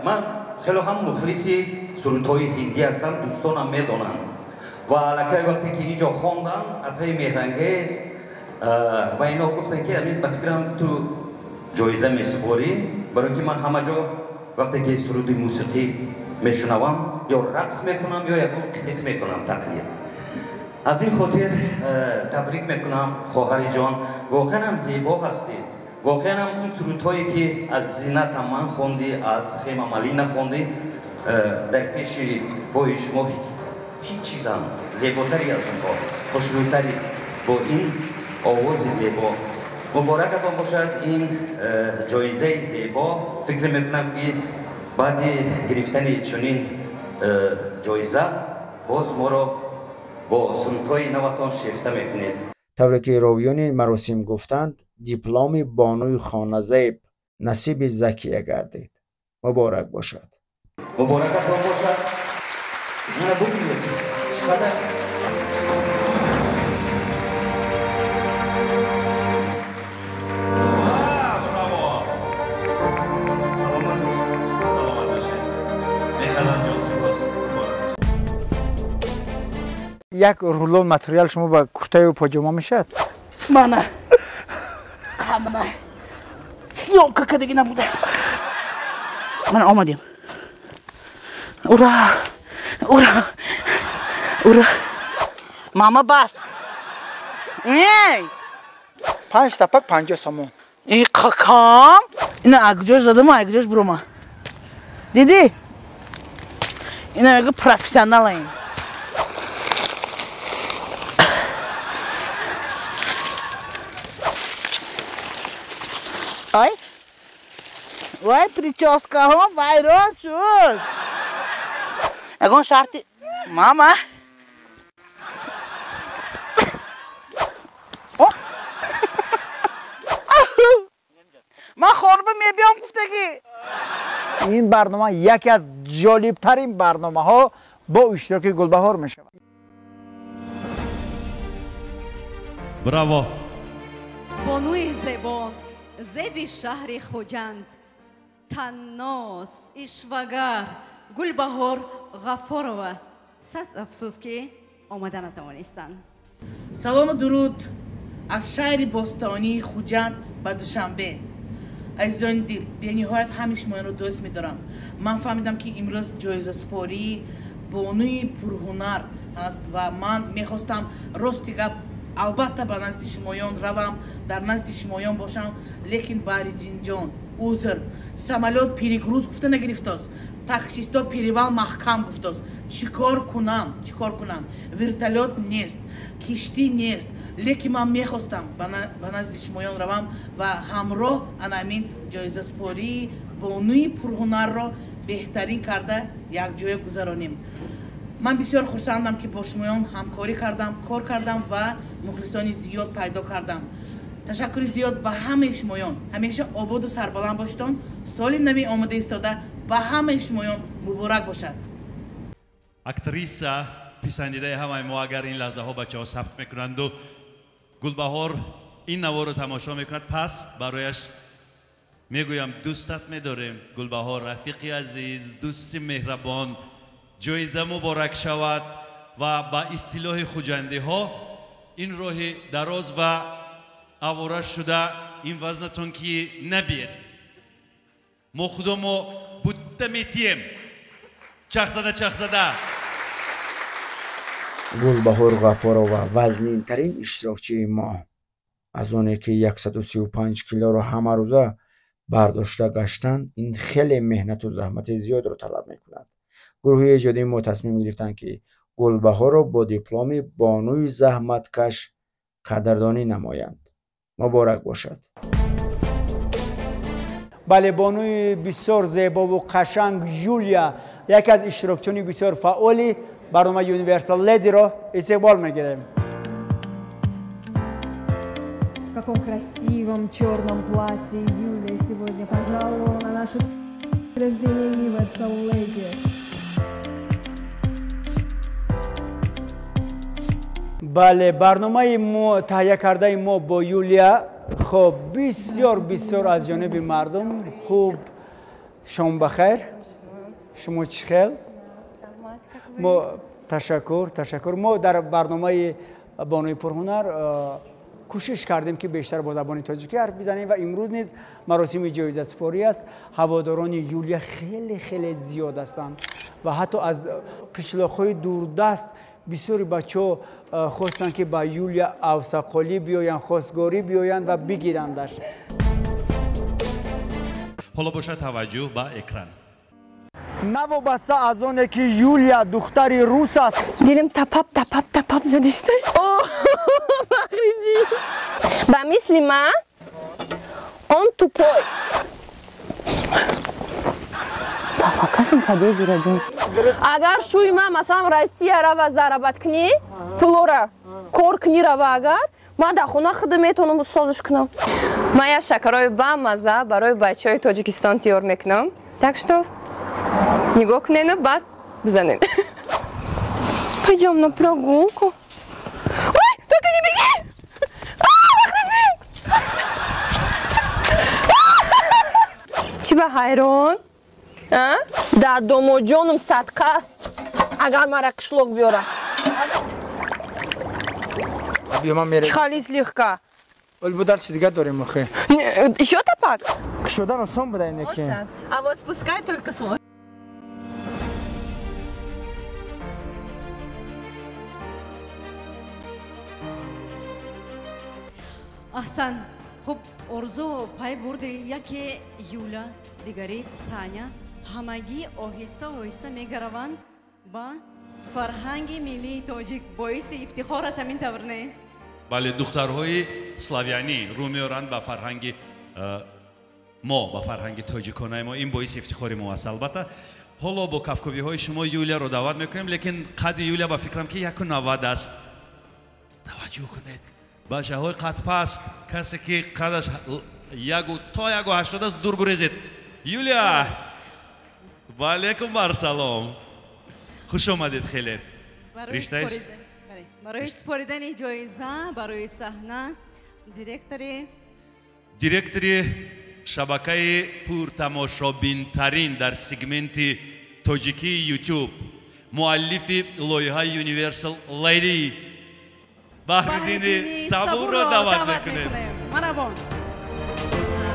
ман хело ҳам мухлиси сурудҳои ҳиндӣ ҳастам, дӯстонам медонанд. Ва аллакай вақте ки инҷо хондам, апаи Меҳрангез ва ино гуфтанд ки амин ба фикрам ту ҷоиза месупорӣ, барои ки ман ҳама ҷо вақте ки суруди мусиқӣ мешунавам, ё рақс мекунам, ё ягон клип мекунам тақлид. Аз ин хотир табрик мекунам хоҳари ҷон, воқеан ҳам зебо ҳастед. Воқеан ҳам он сурудҳое ки аз Зинатам ман хондӣ, аз Хема Малина хондӣ, дар пеши пои шумо ҳеҷ чизам зеботари аз онҳо, хушрӯйтари бо ин овози зебо. Муборакатон бошад ин ҷоизаи зебо. Фикр мекунам ки баъди гирифтани чунин ҷоиза боз моро бо сурудҳои наватон шефта мекунед. Тавре ки ровиёни маросим гуфтанд, Дипломи бонуи хоназеб насиби Закия гардид. Муборак бошад. Муборакатон бошад. Мана бубинед, чӣ қадар як рулон материал шумо ба куртаю поҷома мешавад? Мана ҳама съёмка кадаги набуда. Мана омадем. Ура! Ура! Ура! Мама бас! Эй! 5 тапак 50 сомон. Эй, какам! Ина акҷош задам, акҷош бурома. Диди? Ина мега профессионалаем. Ой! Вай, прическаҳо вайрон шуд. Ягон шарти мама. Ман хонуба мебиём гуфтагӣ. Ин барнома яке аз ҷолибтарин барномаҳо бо иштироки Гулбаҳор мешавад. Браво! Бонуи зебо, зеби шаҳри Хуҷанд, танноз, ишвагар Гулбаҳор Ғаффорова. Сад афсӯс, ки омада натавонистанд. Салому дуруд аз шаҳри бостонии Хуҷанд ба Душанбе. Азизони дил, бениҳоят ҳамаи шуморо дӯст медорам. Ман фаҳмидам, ки имрӯз ҷоизасупории бонуи пурҳунар ҳаст ва ман мехостам рости гап албатта ба назди шумоён равам, дар назди шумоён бошам, лекин Баҳриддинҷон, узр, самолёт перегруз гуфта нагирифтост, таксисто перевал маҳкам гуфтост. Чӣ кор кунам, чӣ кор кунам? Вертолёт нест, киштӣ нест, лекин ман мехостам ба назди шумоён равам ва ҳамроҳ анамин ҷоизасупории бонуи пурҳунарро беҳтарин карда якҷоя гузаронем. Ман бисёр хурсандам, ки бо шумоён ҳамкорӣ кардам, кор кардам ва мухлисони зиёд пайдо кардам. Ташаккури зиёд ба ҳамаи шумоён. Ҳамеша ободу сарбаланд бошедон. Соли нави омода истода ба ҳамаи шумоён муборак бошад. Актриса писандидаи ҳамаи мо, агар ин лаҳзаҳо бачаҳо сабт мекунанду Гулбаҳор ин наворо тамошо мекунад, пас барояш мегӯям дӯстат медорем, Гулбаҳор, рафиқи азиз, дӯсти меҳрабон, ҷоиза муборак шавад ва ба истилоҳи хуҷандиҳо ин роҳи дароз ва авора шуда ин вазнатон ки набиед. Мо худомо бутта метием. Чахзада, чахзада. Гулбаҳор Ғаффорова вазнинтарин иштирокчии мо, аз оне ки 135 килоро ҳамарӯза бардошта гаштан, ин хеле меҳнату заҳмати зиёдро талаб мекунад. Гурӯҳи эҷодии мо тасмим гирифтанд, ки Гулбаҳорро бо дипломи бонуи заҳматкаш қадрдонӣ намоянд. Муборак бошад. Бале, бонуи бисёр зебову қашанг Юлия, яке аз иштирокчиёни бисёр фаъоли барномаи Universal Lady-ро истиқбол мегирем. В каком красивом черном платье Юлия сегодня пожаловала на наше рождение Universal Lady. Бале, барномаи мо таҳия кардаи мо бо Юлия хоб бисёр бисёр аз ҷониби мардум хуб. Шом бахайр. Шумо чӣ хел? Мо ташаккур, ташаккур. Мо дар барномаи бонуи пурҳунар кӯшиш кардем, ки бештар бо забони тоҷикӣ ҳарф бизанем ва имрӯз низ маросими ҷоизасупорӣ аст. Ҳаводорони Юлия хеле хеле зиёд ҳастанд ва ҳатто аз қишлоқҳои дурдаст бисёри бачаҳо хостанд, ки ба Юлия авсақолӣ биёянд, хостгорӣ биёянд ва бигирандаш. Ҳоло бошад таваҷҷӯҳ ба экран. Навобаста аз оне ки Юлия духтари рус аст, дилам тапап тапап тапап задиста. Бахриди, ба мисли ман он тупой. Кашм кадои ҷураҷон. Агар шӯи ман масалан Россия рава зарабат кунӣ, пулора кор кунӣ рава, агар Ман дар хона худам метавонам созиш кунам. Ман як шакарҳои бамаза барои бачаҳои Тоҷикистон тайёр мекунам. Так что нигоҳ кунену баъд бизанед. Пойдем на прогулку. Ой, только не беги! Бахриддин! Чӣ ба ҳайрон? Дар домоҷоном садқа, агар мара қишлоқ биёра. Чӣ слегка. Ол бу дарчи дигар дорем охе. Ещё тапак? Кушодан осон буда ине ки. А вот спускай только сложно. Аҳсан, хуб, Орзу, пай бурди, яке Юля, дигари Таня, ҳамагӣ оҳиста оҳиста мегараванд ба фарҳанги миллии тоҷик. Боиси ифтихор аст, ҳамин тавр не? Бале, духтарҳои славянӣ рӯ меоранд ба фарҳанги мо, ба фарҳанги тоҷиконаи мо. Ин боиси ифтихори мо аст, албатта. Ҳоло бо кафкӯбиҳои шумо Юлияро даъват мекунем, лекин қадди Юлия ба фикрам ки 1,90 аст. Таваҷҷӯҳ кунед, бачаҳои қадпаст, касе ки қадаш то 1,80 аст, дур гурезед. Юлия, ва алейкум барсалом, хуш омадед. Хеле барои супоридани ҷоиза барои саҳна директори шабакаи пуртамошобинтарин дар сегменти тоҷикии YouTube, муаллифи лоиҳаи Universal Lady Баҳриддини Сабурро даъват мекунем. Марҳабо.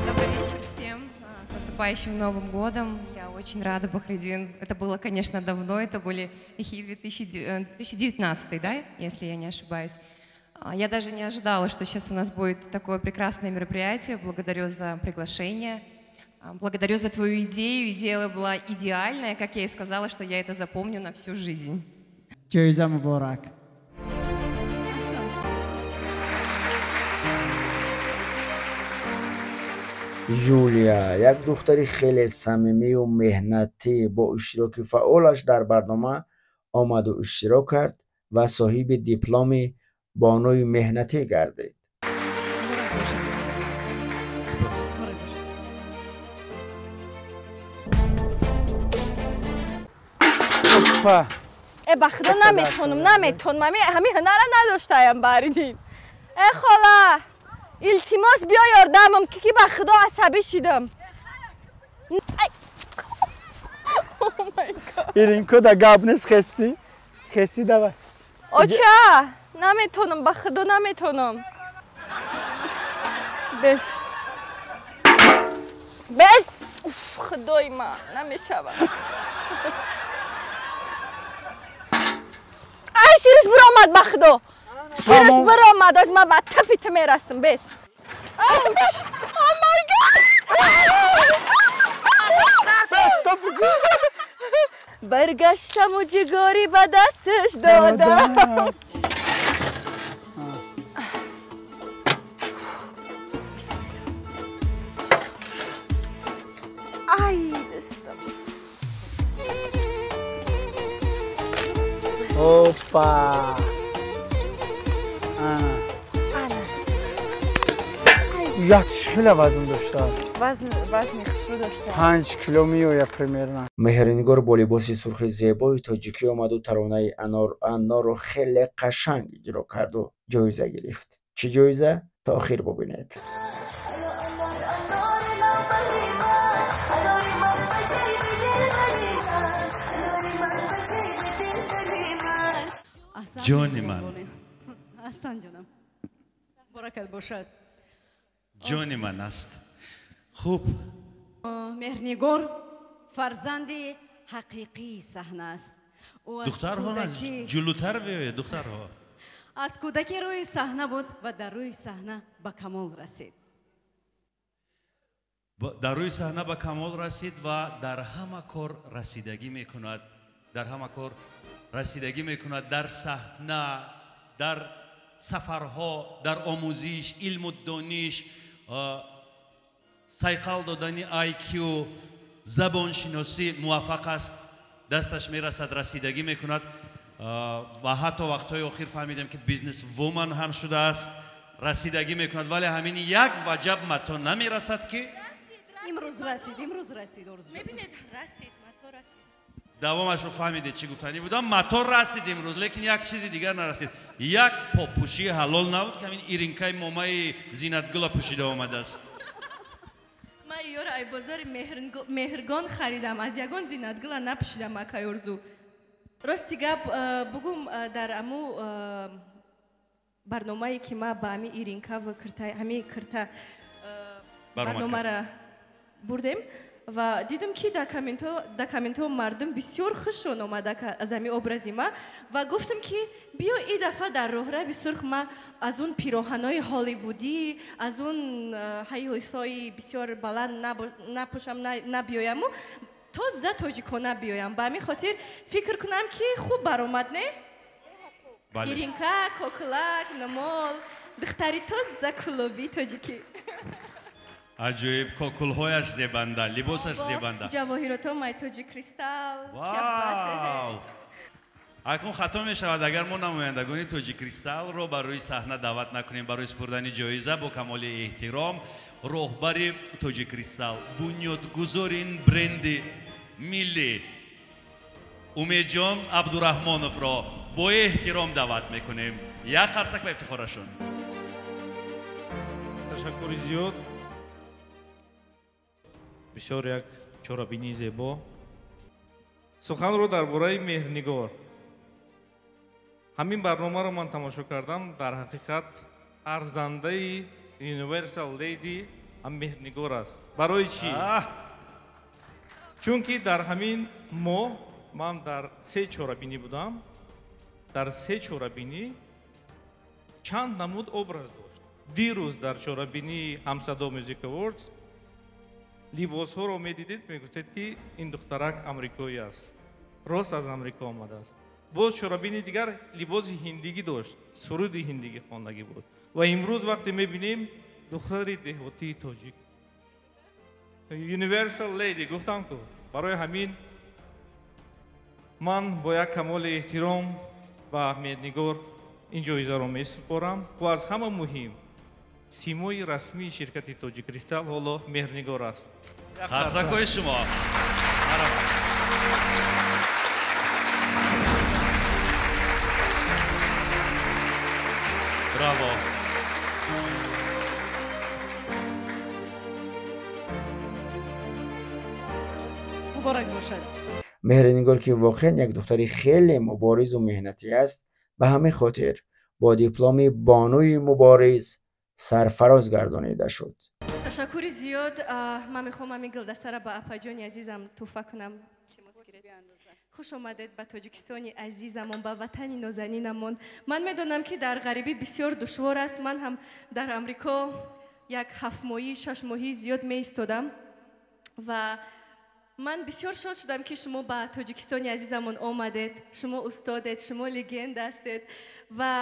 Добрый вечер всем. С наступающим Новым годом. Я очень рада, Бахридин. Это было, конечно, давно. Это были лихие 2019, да, если я не ошибаюсь. Я даже не ожидала, что сейчас у нас будет такое прекрасное мероприятие. Благодарю за приглашение. Благодарю за твою идею. Идея была идеальная, как я и сказала, что я это запомню на всю жизнь. Ҷоиза муборак. Юлия як духтари хеле самимию меҳнатӣ бо иштироки фаъолаш дар барнома омаду иштирок кард ва соҳиби дипломи бонуи меҳнатӣ гардид. Сипос. Э, ба худо наметонам, наметонам, ҳамин ҳунара надоштаям, Баҳриддин. Э, хола, илтимос, биё ёрдамам, ки ба худо асабӣ шидам. Иринко да гап нест, хести хести, давай. Оча, наметонам, ба худо наметонам. Бес, бес, худои ман, намешавад. Ай, шириш биромад, ба худо шириш биромад. Оз ман ба тапи ту мерасам, бес. Oh my God! Баргаштаму ҷигарӣ ба дасташ додам. Ай, дастам. Опа! Ятиш хеле вазн дошта. Вазни хушрӯ дошта. 5 кило меояд примерно. Меҳринигор бо либоси сурхи зебои тоҷикӣ омаду таронаи Анор Анорро хеле қашанг иҷро карду ҷоиза гирифт. Чӣ ҷоиза? То охир бубинед. Ҷони ман. Аҳсан, ҷонам. Баракат бошад. Ҷони ман аст. Хуб. Меҳрнигор фарзанди ҳақиқии саҳна аст. Духтарҳо аз ҷулутар биёед, духтарҳо. Аз кӯдакӣ рӯи саҳна буд ва дар рӯи саҳна ба камол расид. Дар рӯи саҳна ба камол расид ва дар ҳама кор расидагӣ мекунад. Дар ҳама кор расидагӣ мекунад, дар саҳна, дар сафарҳо, дар омӯзиш, илму дониш, сайқал додани IQ, забоншиносӣ муваффақ аст, дасташ мерасад, расидагӣ мекунад ва ҳатто вақтҳои охир фаҳмидем, ки бизнес вуман ҳам шудааст. Расидагӣ мекунад, вале ҳамин як ваҷаб мато намерасад ки имрӯз расид, имрӯз расид, Орзу. Мебинед, расид, мато расид. Давомашро фаҳмидед чӣ гуфтанӣ будам. Мато расид имрӯз, лекин як чизи дигар нарасид. Як поппӯшии ҳалол набуд, ки ҳамин иринкаи момаи зинатгула пӯшида омадааст. Ман иёро ай бозори Меҳргон харидам, аз ягон зинатгула напӯшидам, акай Орзу. Рости гап бугум, дар аму барномае ки ма ба ҳами иринкаву ҳами кирта барномара бурдем ва дидам ки дар комментҳо мардум бисёр хушшон омада аз ҳами образи ма ва гуфтам ки биё и дафъа дар роҳрави сурх ма аз он пироҳанои ҳолливудӣ, аз он ҳайҳойсҳои бисёр баланд напӯшам, набиёяму тоза тоҷикона биёям. Ба ҳамин хотир фикр кунам ки хуб баромад, не? Иринка, кокулак, намол, духтари тоза кулобии тоҷикӣ. Аҷоиб, кокулҳояш зебанда, либосаш зебанда. Ҷавоҳирото май тоҷи кристалл. Вау! Акнун хато мешавад агар мо намояндагони тоҷи кристаллро ба рӯи саҳна даъват накунем барои супурдани ҷоиза. Бо камоли эҳтиром, роҳбари тоҷи кристалл, бунёдгузори ин бренди миллӣ Умедҷон Абдураҳмоновро бо эҳтиром даъват мекунем. Як қарсак ба ифтихорашон. Ташаккури зиёд. Бисёр як чорабинии зебо. Суханро дар бораи Меҳрнигор. Ҳамин барномаро ман тамошо кардам. Дар ҳақиқат арзандаи Universal Lady ҳам Меҳрнигор аст. Барои чӣ? Чунки дар ҳамин моҳ ман дар се чорабинӣ будам. Дар се чорабинӣ чанд намуд образ дошт. Дирӯз дар чорабинии Ҳамсадо Music Awards либосҳоро медидед, мегуфтед ки ин духтарак амрикоӣ аст, рост аз Амрико омадааст. Боз чорабини дигар либоси ҳиндигӣ дошт, суруди ҳиндигӣ хондагӣ буд. Ва имрӯз вақте мебинем духтари деҳотии тоҷик, Universal Lady гуфтам ку. Барои ҳамин ман бо як камоли эҳтиром ба Меҳрнигор ин ҷоизаро месупорам ва аз ҳама муҳим симои расмии ширкати Тоҷи Кристалл ҳоло Меҳрнигор аст. Қарсакҳои шумо. Браво! Муборак бошад. Меҳрнигор ки воқеан як духтари хеле муборизу меҳнатӣ аст, ба ҳамин хотир бо дипломи бонуи мубориз сарфароз гардонида шуд. Ташаккури зиёд. Ман мехоҳам ҳамин гулдастаро ба апаҷони азизам тӯҳфа кунам. Хуш омадед ба Тоҷикистони азизамон, ба ватани нозанинамон. Ман медонам ки дар ғарибӣ бисёр душвор аст. Ман ҳам дар Амрико як ҳафтмоҳӣ, шашмоҳӣ зиёд меистодам ва ман бисёр шод шудам ки шумо ба Тоҷикистони азизамон омадед. Шумо устодед, шумо легенда ҳастед ва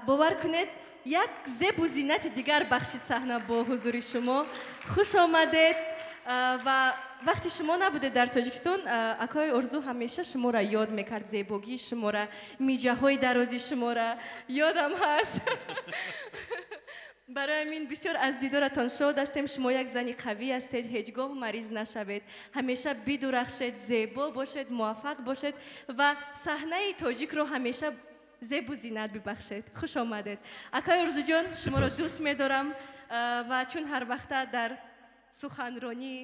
бовар кунед, як зебу зинати дигар бахшид саҳна бо ҳузури шумо. Хуш омадед. Ва вақте шумо набудед дар Тоҷикистон, акои Орзу ҳамеша шуморо ёд мекард, зебогии шуморо, миҷаҳои дарози шуморо ёдам ҳаст. Барои ҳамин бисёр аз дидоратон шод ҳастем. Шумо як зани қавӣ ҳастед, ҳеҷ гоҳ мариз нашавед, ҳамеша бидурахшед, зебо бошед, муваффақ бошед ва саҳнаи тоҷикро ҳамеша зебу зинат бибахшед. Хуш омадед. Акои Орзуҷон, шуморо дӯст медорам ва чун ҳар вақта дар суханронӣ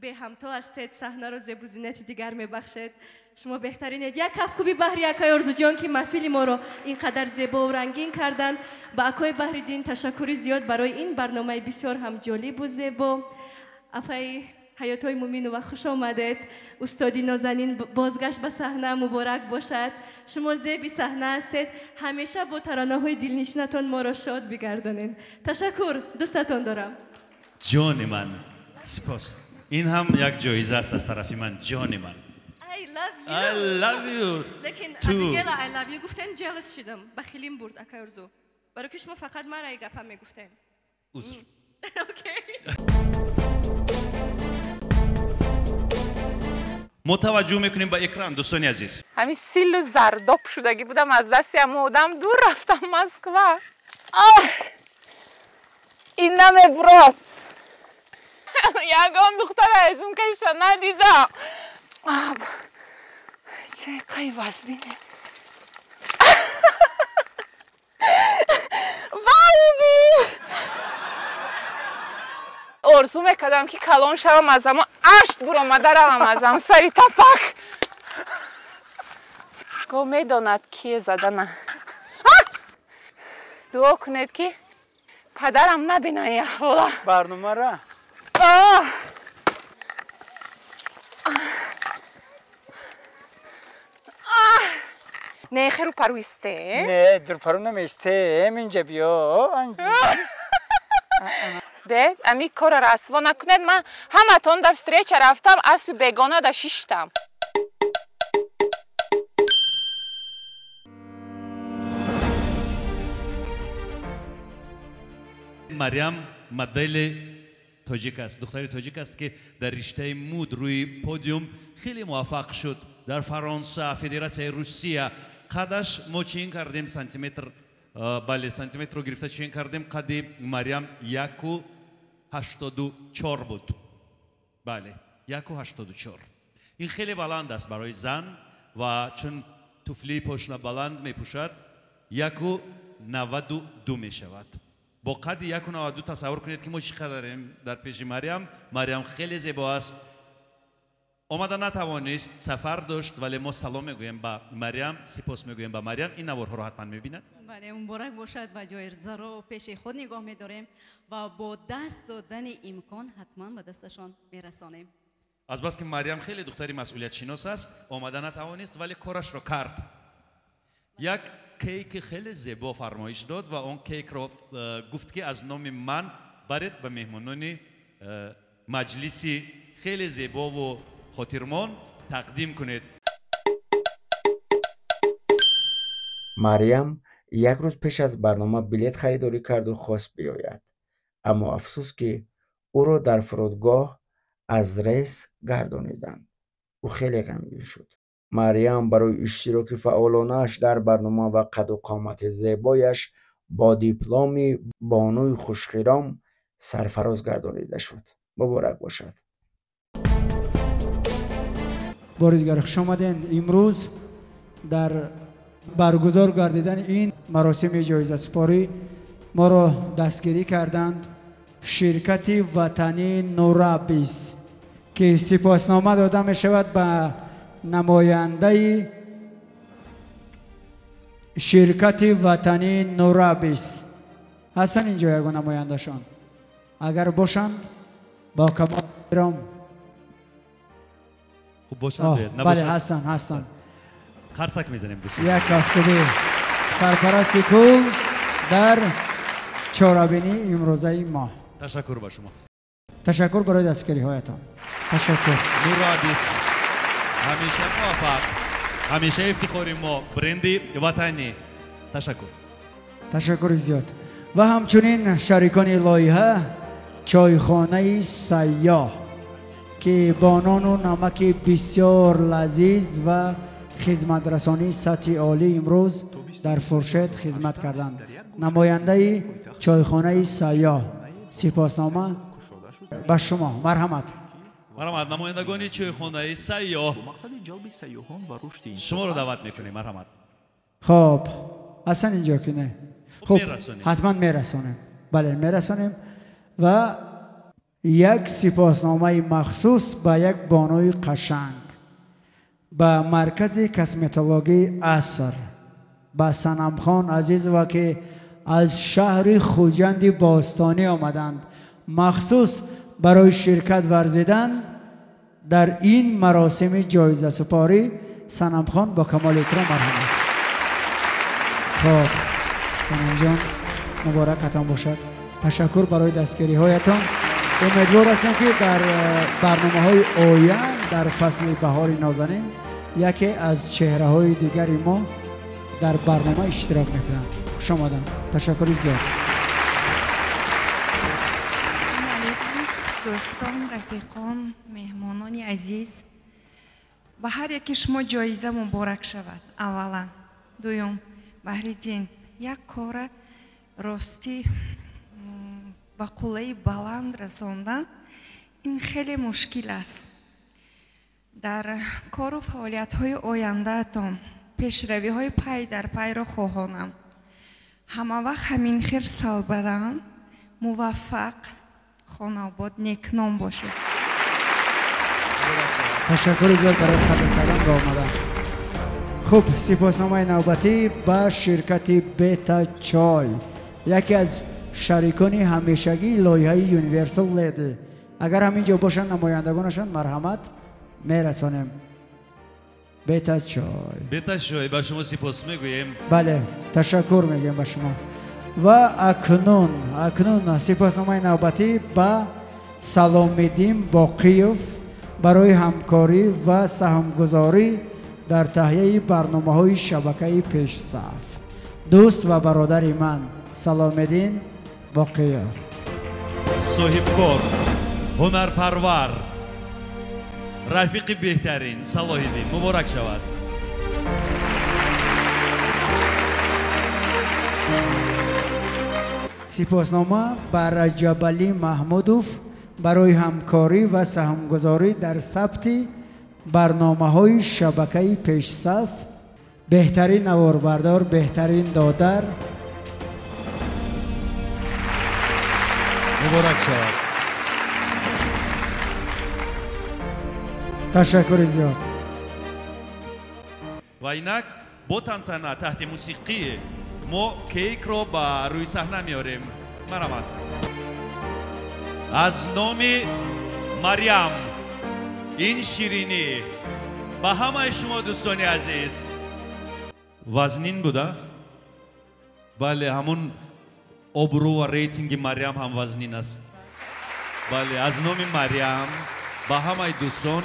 беҳамто ҳастед, саҳнаро зебу зинати дигар мебахшед. Шумо беҳтаринед. Як кафкӯби баҳри акои Орзуҷон ки маҳфили моро ин қадар зебову рангин карданд. Ба акои Баҳриддин ташаккури зиёд барои ин барномаи бисёр ҳам ҷолибу зебо. Апаи Ҳаётҳои Муминова, хуш омадед. Устоди нозанин, бозгашт ба саҳна муборак бошад. Шумо зеби саҳна ҳастед. Ҳамеша бо таронаҳои дилнишинатон моро шод бигардонед. Ташаккур, дӯстатон дорам. Ҷони ман, сипос. Ин ҳам як ҷоиза аст аз тарафи ман, ҷони ман. I love you. I love you. Лекин Абигела I love you гуфтен, jealous шидам. Ба хилим бурд акай Орзу. Барои ки шумо фақат мара и гапа мегуфтен. Узр. Окей. Мо таваҷҷӯҳ мекунем ба экран, дӯстони азиз. Ҳамин силу зардоб шудагӣ будам, аз дасти ҳамо одам дур рафтам Москва. Ин намебурад. Ягон духтара ҳезум кашиша надидам. Чӣ қай вазбине. Балди! Орзу мекардам, ки калон шавам, аз амо ашт буромада равам аз ам сари тапак. Го медонад кие задана. Дуо кунед, ки падарам набина ин аҳвола. Барномара. Не, хе рӯпарӯ исте. Не, рӯпарӯ намеистем, инҷа биё. Бе, ами кора расво накунед, ман ҳаматон дар встреча рафтам, аспи бегона да шиштам. Марьям модели тоҷик аст, духтари тоҷик аст, ки дар риштаи муд рӯи подиум хеле муваффақ шуд дар Фаронса, Федератсияи Русия. Қадаш мо чен кардем сантиметр, бале, сантиметрро гирифта чен кардем, қади Марьям 1,84 буд. Бале, 1,84. Ин хеле баланд аст барои зан ва чун туфлии пошна баланд мепӯшад, 1,92 мешавад. Бо қадди 1,92 тасаввур кунед, ки мо чӣ қадарем дар пеши Марьям. Марьям хеле зебо аст. Омада натавонист, сафар дошт, вале мо салом мегӯем ба Марьям, сипос мегӯем ба Марьям. Ин наворҳоро ҳатман мебинад. Бале, муборак бошад ва ҷоизаро пеши худ нигоҳ медорем ва бо даст додани имкон ҳатман ба дасташон мерасонем. Азбаски Марьям хеле духтари масъулиятшинос аст, омада натавонист, вале корашро кард. Як кейки хеле зебо фармоиш дод ва он кейкро гуфт, ки аз номи ман баред ба меҳмонони маҷлиси хеле зебову хотирмон тақдим кунед. Марьям як рӯз пеш аз барнома билет харидорӣ карду хост биёяд, аммо афсӯс, ки ӯро дар фурудгоҳ аз рейс гардониданд. Ӯ хеле ғамгин шуд. Марьям барои иштироки фаъолонааш дар барнома ва қаду қомати зебояш бо дипломи бонуи хушхиром сарфароз гардонида шуд. Муборак бошад. Бори дигар хуш омадед. Имрӯз дар баргузор гардидани ин маросими ҷоизасупорӣ моро дастгирӣ карданд ширкати ватании Нурабис, ки сипоснома дода мешавад ба намояндаи ширкати ватании Нурабис. Ҳастанд инҷо ягон намояндашон? Агар бошанд, бо камол эҳтиром. Хуб бошанд, бале, ҳастанд, ҳастанд. Қарсак мезанем, дӯстон. Як кафкӯбӣ. Сарпарасти кул дар чорабинии имрӯзаи мо. Ташаккур ба шумо. Ташаккур барои дастгириҳоятон. Ташаккур. Нурабис ҳамеша муваффақ, ҳамеша ифтихори мо, бренди ватанӣ. Ташаккур. Ташаккури зиёд. Ва ҳамчунин шарикони лоиҳа чойхонаи Сайёҳ, ки бо нону намаки бисёр лазиз ва хизматрасонии сатҳи олӣ имрӯз дар Фуршед хизмат карданд. Намояндаи чойхонаи Сайёҳ, сипоснома ба шумо. Марҳамат. Марҳамат, намояндагони чойхонаи Сайёҳ, шуморо даъват мекунем. Марҳамат. Хоб, ҳастан инҷо ки не? Хуб, ҳатман мерасонем. Бале, мерасонем. Ва як сипосномаи махсус ба як бонуи қашанг, ба маркази косметологии Аср, ба Санамхон Азизова, ки аз шаҳри Хуҷанди бостонӣ омаданд махсус барои ширкат варзидан дар ин маросими ҷоизасупорӣ. Санамхон, бо камоли эҳтиром марҳамат. Хоб, Санамҷон, муборакатон бошад. Ташаккур барои дастгириҳоятон. Умедвор ҳастем, ки дар барномаҳои оянд дар фасли баҳори нозанин яке аз чеҳраҳои дигари мо дар барнома иштирок мекунанд. Хуш омадам. Ташаккури зиёд. Ассалому алайкум, дӯстон, рафиқон, меҳмонони азиз. Ба ҳар яки шумо ҷоиза муборак шавад. Аввалан. Дуюм, Баҳриддин, як кора ростӣ. ба қуллаи баланд расондан ин хеле мушкил аст. Дар кору фаъолиятҳои ояндаатон пешравиҳои пай дар пайро хоҳонам. Ҳама вақт ҳамин хел сарбаланд, муваффақ, хонаобод, некном бошед. Ташаккури зиёд барои қабул кардан ва омадан. Хуб, сипосномаи навбатӣ ба ширкати Бета Чой, яке аз шарикони ҳамешагии лоиҳаи Universal Lady. Агар ҳамин ҷо бошанд намояндагонашон, марҳамат, мерасонем. Бета Чой. Бета Чой, ба шумо сипос мегӯем. Бале, ташаккур мегӯем ба шумо. Ва акнун сипосномаи навбатӣ ба Саломиддин Боқиев барои ҳамкорӣ ва саҳмгузорӣ дар таҳияи барномаҳои шабакаи пешсаф. Дӯст ва бародари ман Саломиддин Боқиев. Соҳибкор, ҳунарпарвар, рафиқи беҳтарин Салоҳиддин, муборак шавад. Сипоснома ба Раҷабалӣ Маҳмудов барои ҳамкорӣ ва саҳмгузорӣ дар сабти барномаҳои шабакаи пешсаф. Беҳтарин наворбардор, беҳтарин додар. Муборак шавад. Ташаккури зиёд. Ва инак бо тантана таҳти мусиқӣ мо кейкро ба рӯи саҳна меорем. Марҳамат. Аз номи Марьям ин ширинӣ ба ҳамаи шумо дӯстони азиз. Вазнин буда? Бале, ҳамун обрӯ ва рейтинги Марьям ҳам вазнин аст. Бале, аз номи Марьям ба ҳамаи дӯстон.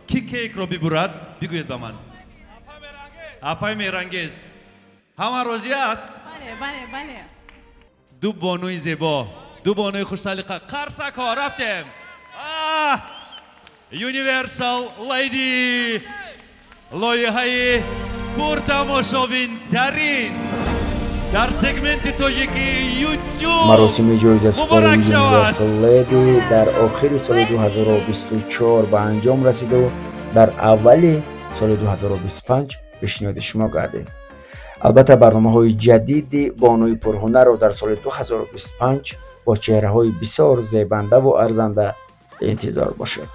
Ки кейкро бибурад, бигӯед ба ман. Апай Меҳрангез. Ҳама розӣ аст? Бале, бале, бале. Ду бонуи зебо, ду бонуи хушсалиқа. Қарсакҳо, рафтем. Universal Lady, лоиҳаи пуртамошобинтарин дар сегменти тоҷики YouTube. Маросими ҷоизасупории Муборак шавад. Universal Lady дар охири соли 2024 ба анҷом расиду дар аввали соли 2025 пешниҳоди шумо гардид. Албатта, барномаҳои ҷадиди бонуи пурҳунарро дар соли 2025 бо чеҳраҳои бисёр зебандаву арзанда интизор бошед.